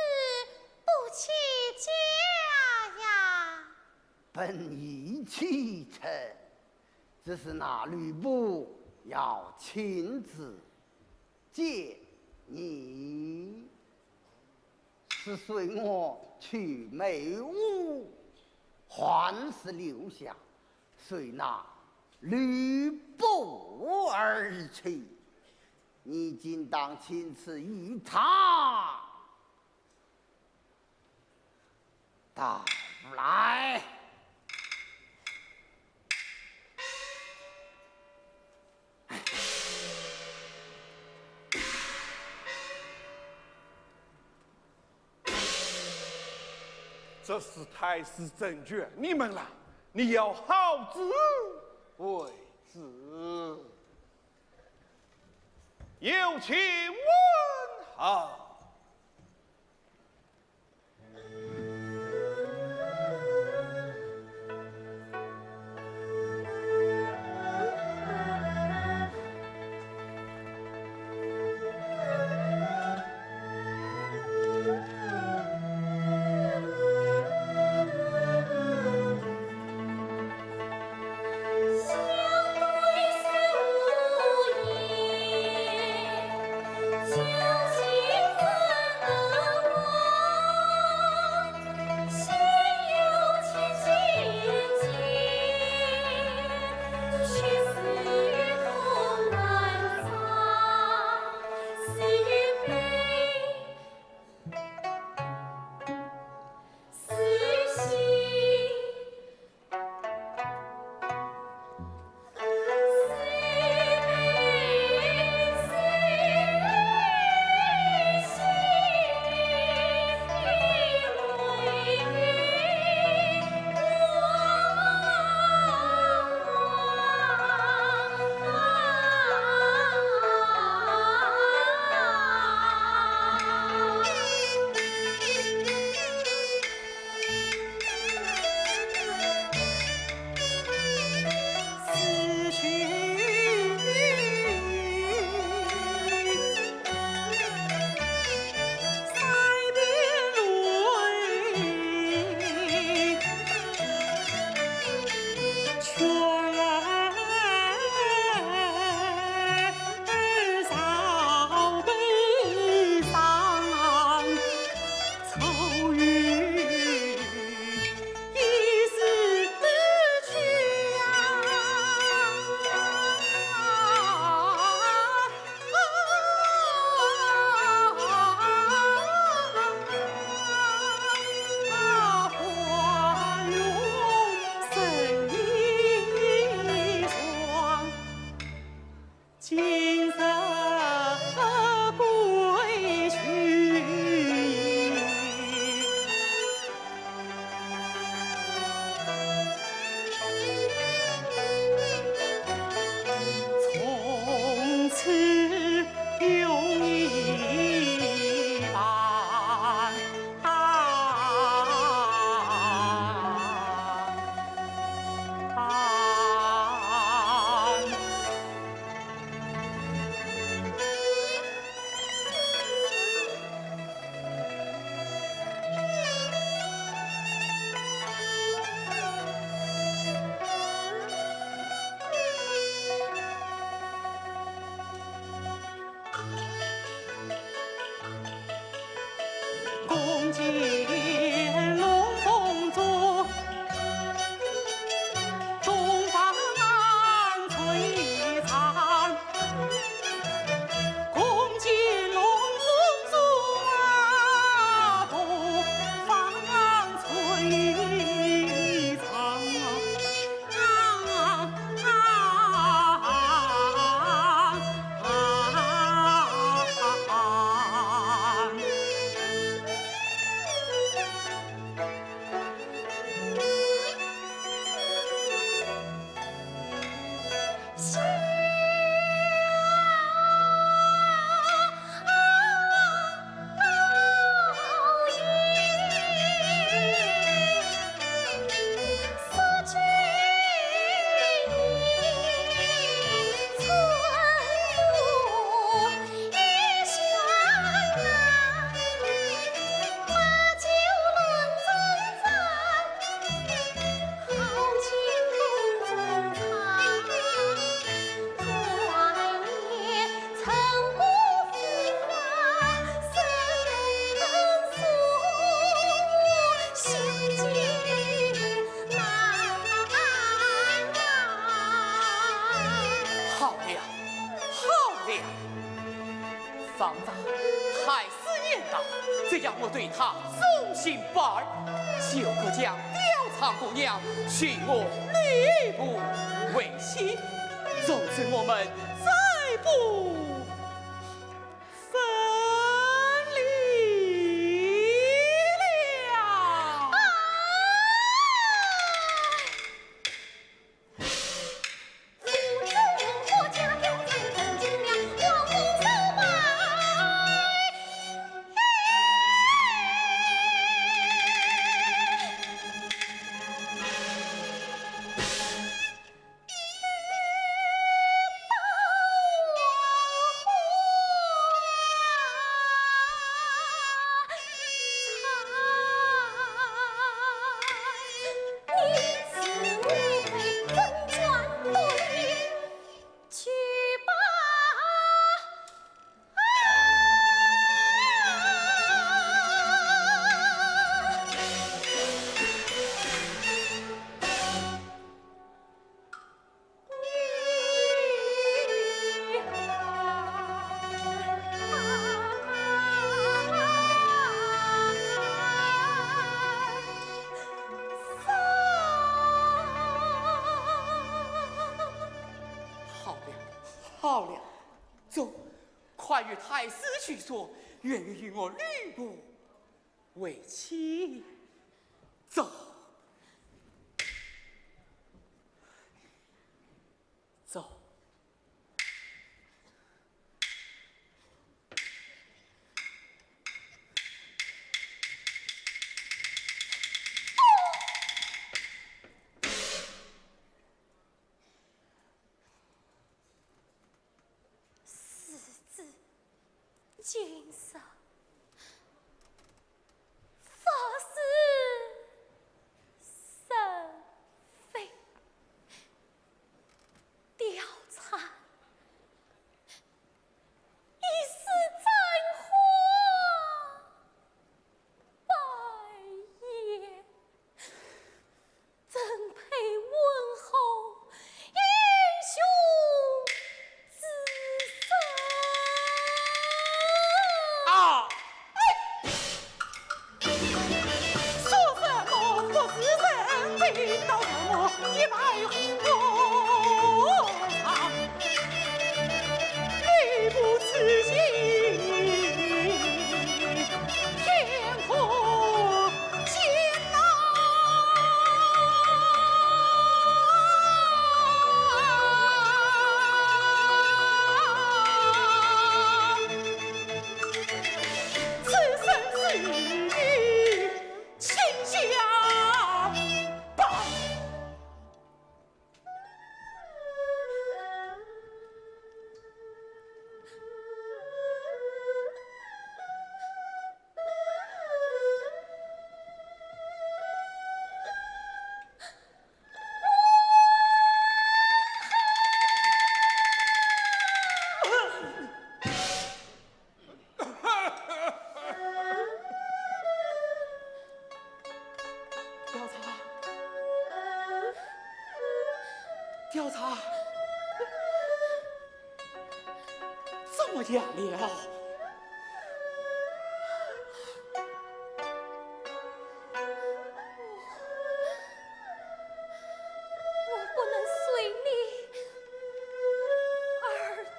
不起驾呀？本已启程，只是那吕布要亲自见你。是随我去梅屋，还是留下随那吕布而去？你今当亲自与他道来。 这是太师成全你们了，你要好自为之。有请文侯。要我对她忠心不二，就可将貂蝉姑娘许我吕布为妻，从此我们再不分离了。好了，好了，走，快与太师叙说，愿意与我吕布为妻。走，走。 世子，今日发誓，生非貂蝉，一世簪花白燕。 怎配温侯英雄之身？啊！哎！说什么不是人非，倒让我一败涂地。 吕布此行天可见呐！此生死与卿相伴。 貂蝉，貂蝉，怎么样了？ 我不能随你而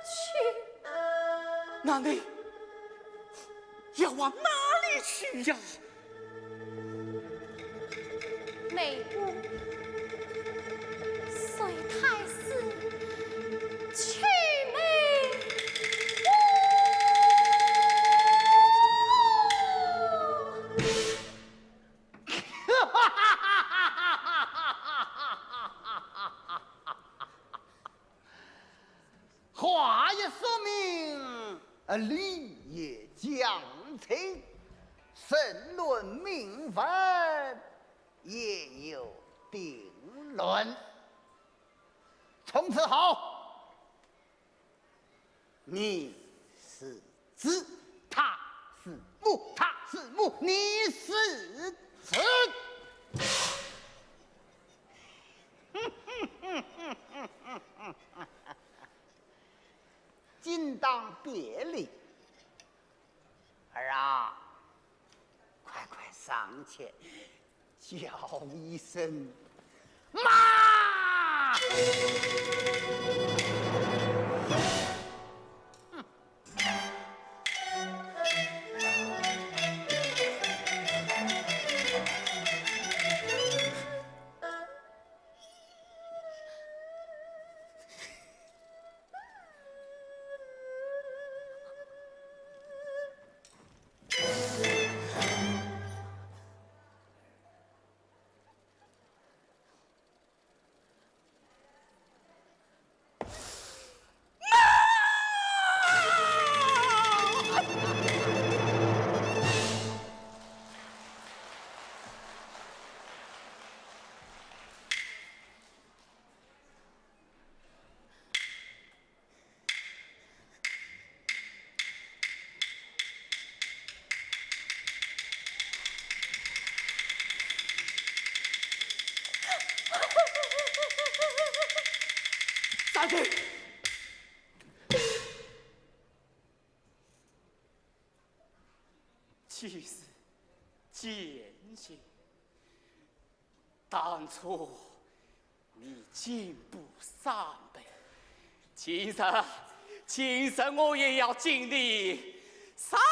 去。那你要往哪里去呀？梅屋，随太师去梅屋。 话也说明，呃，理也讲清，申论名分也有定论。从此好， 你是子，她是母，她是母，你是子。今当别离，儿啊，天，叫一声妈！站住！既是奸情， 当初你敬不三杯，今日，今日我也要敬你三杯。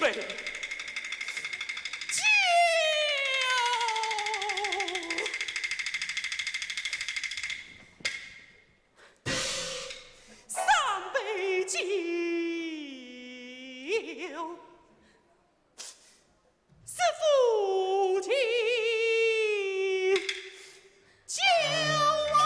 杯酒。三杯酒。 是夫妻酒啊。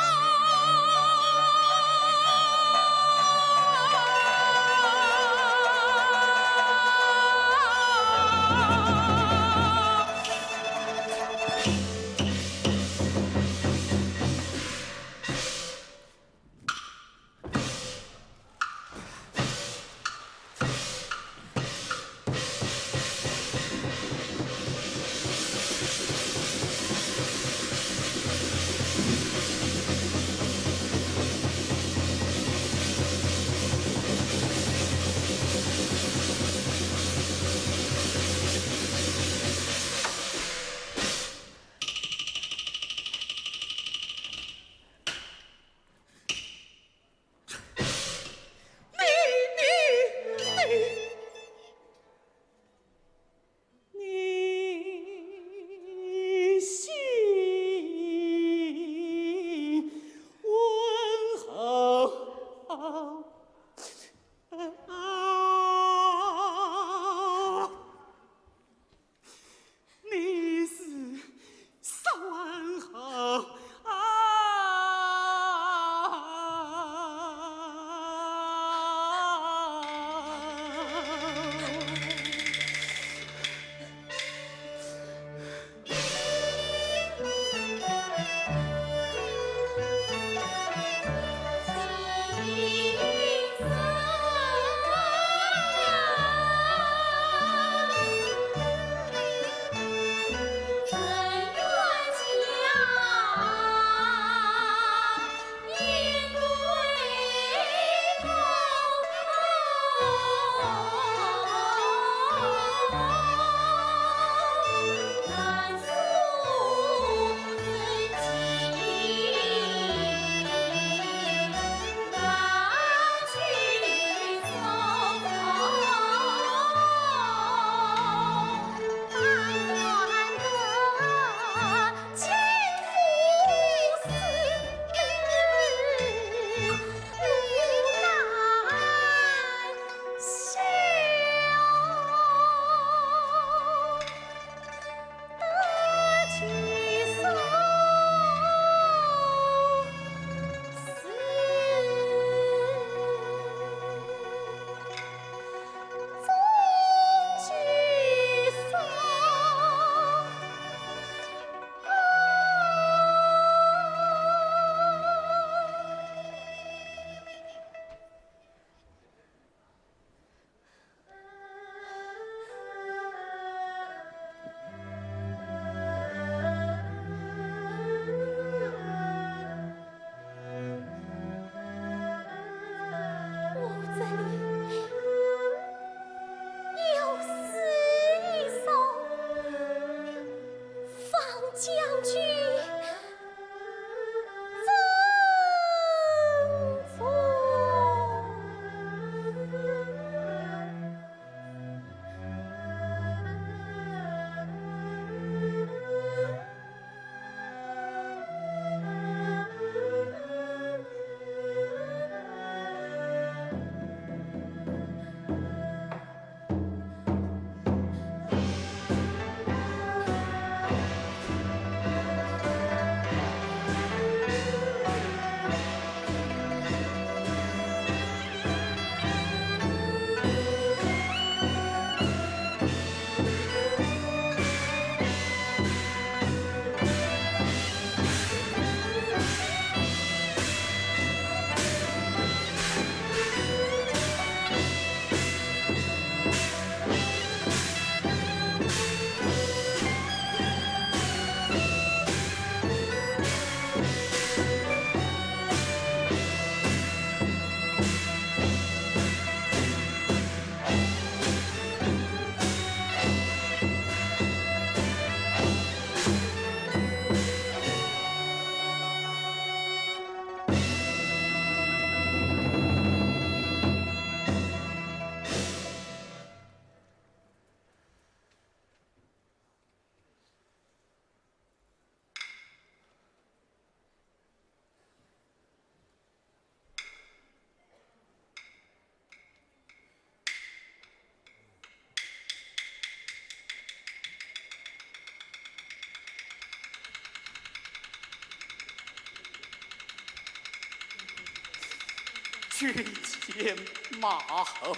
军前马后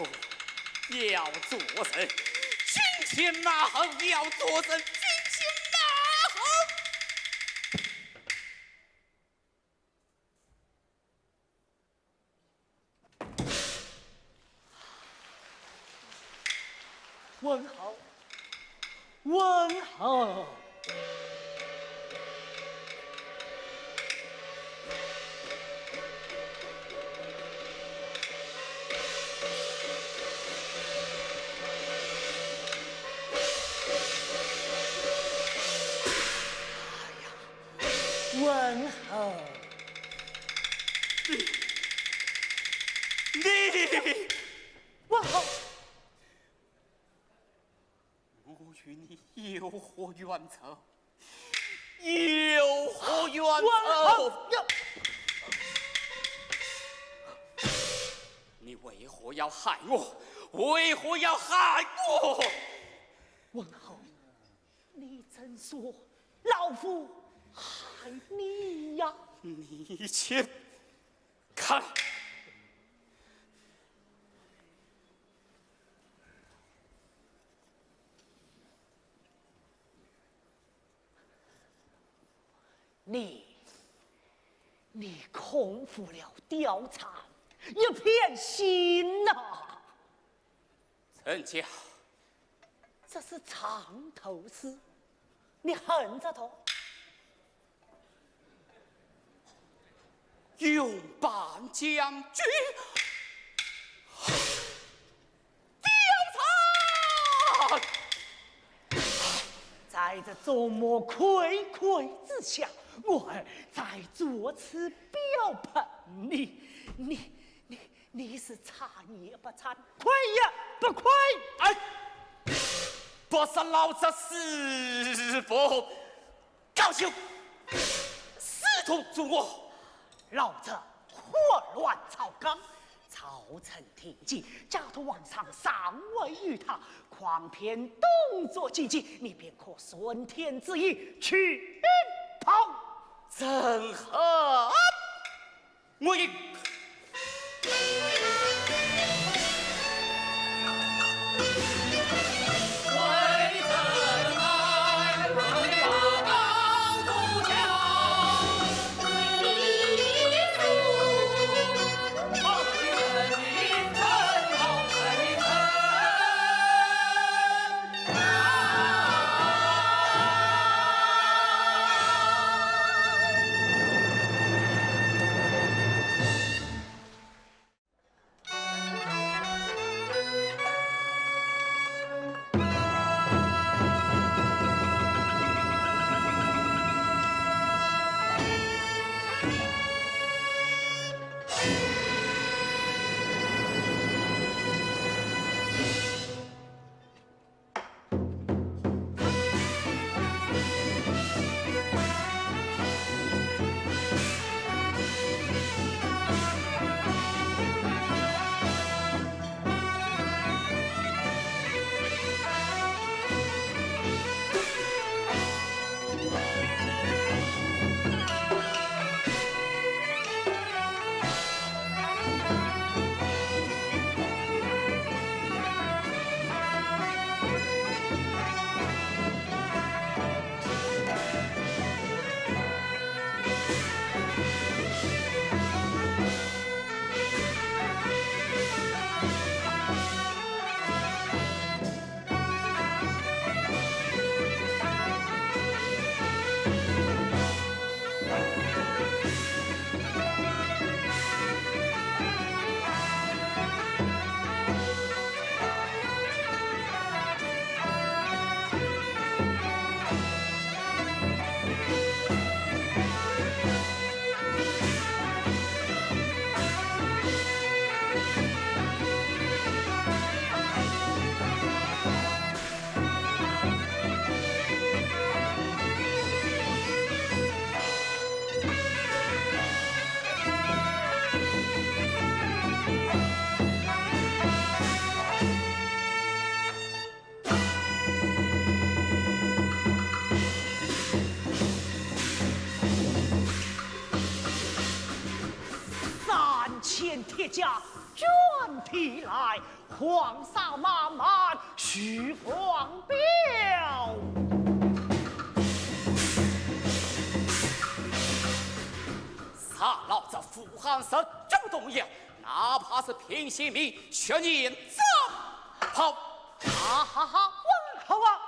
要做人，军前马后要做人，军前马后。文侯，文侯。 文侯。你，你，文侯。我与你有何冤仇？有何冤仇？文侯。你为何要害我？为何要害我？文侯， 你怎说老夫害你呀？你且看！你，你空负了貂蝉一片心呐！ 人家，这是藏头诗，你横着读。勇扮将军，貂蝉。在这众目睽睽之下，我儿在作此表白你，你，你 你是参也不参，亏也不亏。哎，不杀老贼誓不罢休，死同诛我。老贼祸乱朝纲，朝臣听计，假托皇上上位于他，诓骗董卓进计，你便可顺天之意去报。正合 我意。家卷题来，皇上慢慢叙皇表。杀了这富含神州东阳，哪怕是凭性命，血溅漳浦。啊哈哈，王后啊！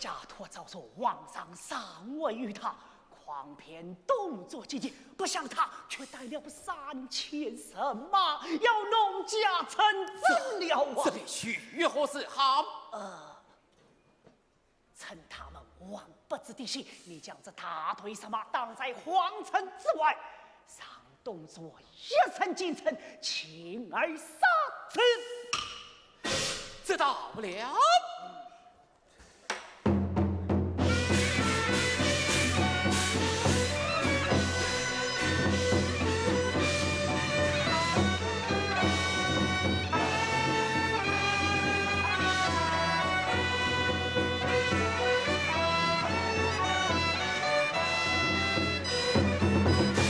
假托早说皇上尚未与他， 诓骗董卓几计，不想他却带了三千人马，要弄假成真了啊！这便如何是好？呃，趁他们望不知地形，你将这大队人马挡在皇城之外，让董卓一阵进城，进而杀之。知道了。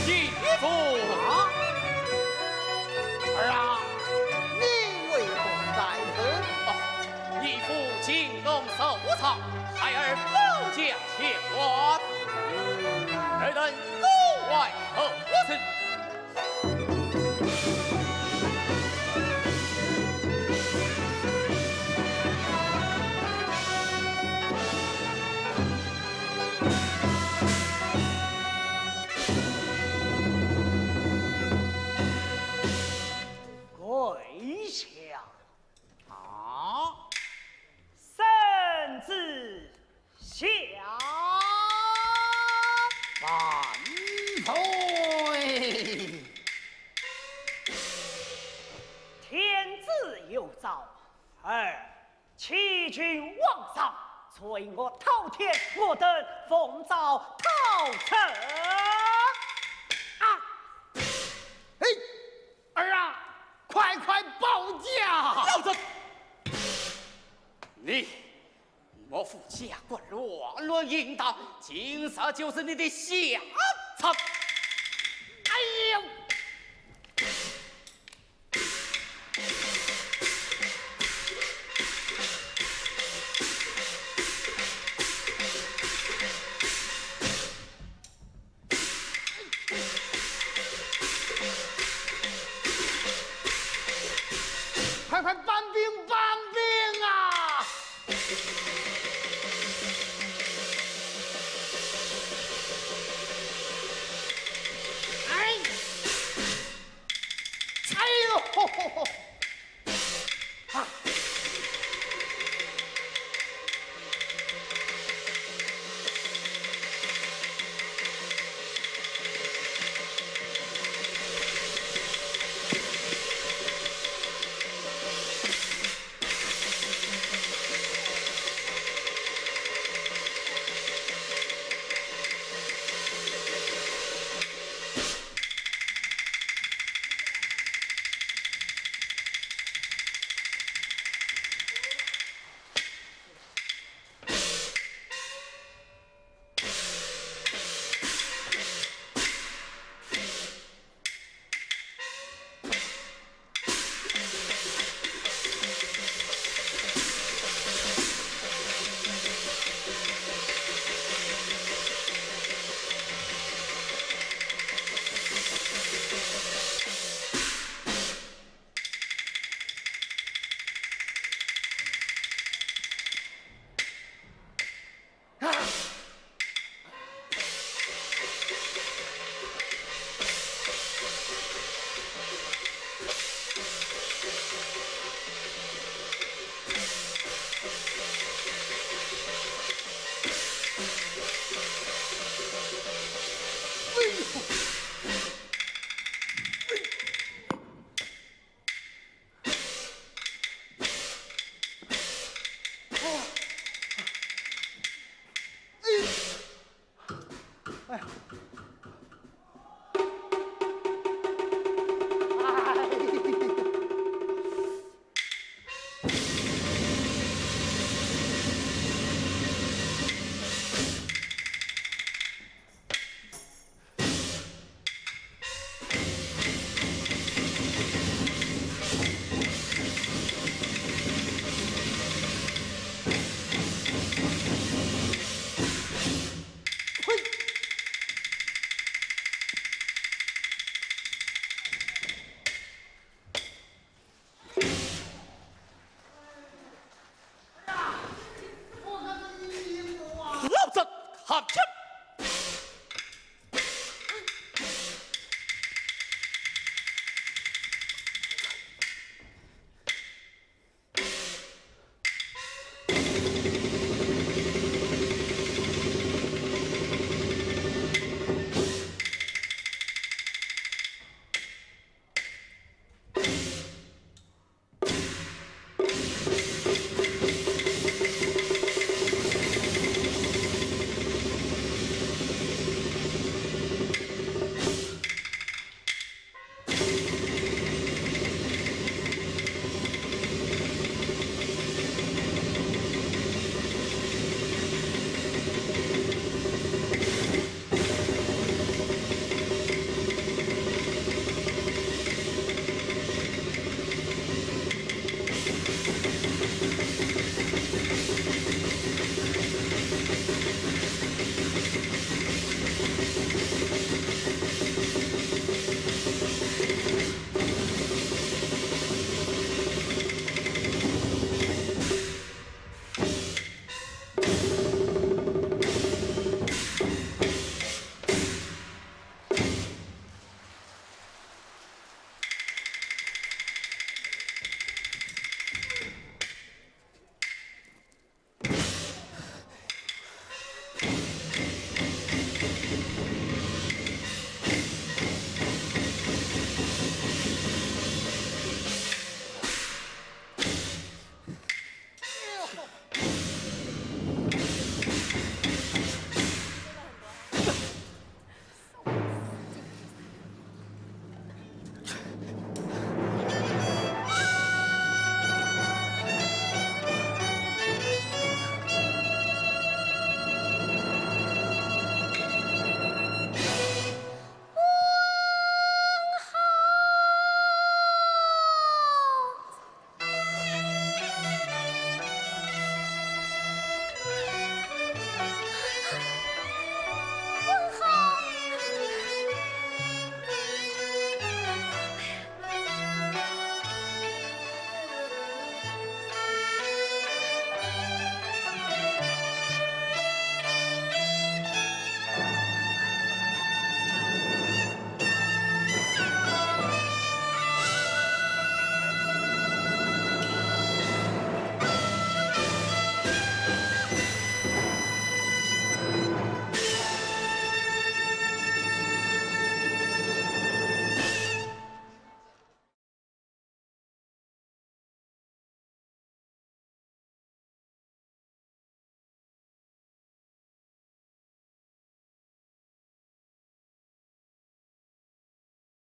义父。啊？儿啊，你为何在此？哦，义父进宫奏章，孩儿保驾前往。尔等都来何事？ 跪下。啊？圣旨下。万岁！天子有诏，儿 启禀皇上，罪恶滔天，我等奉诏讨贼。啊！哎，儿啊，快快保驾！老贼！你，我父家国乱伦淫荡，今日就是你的下场。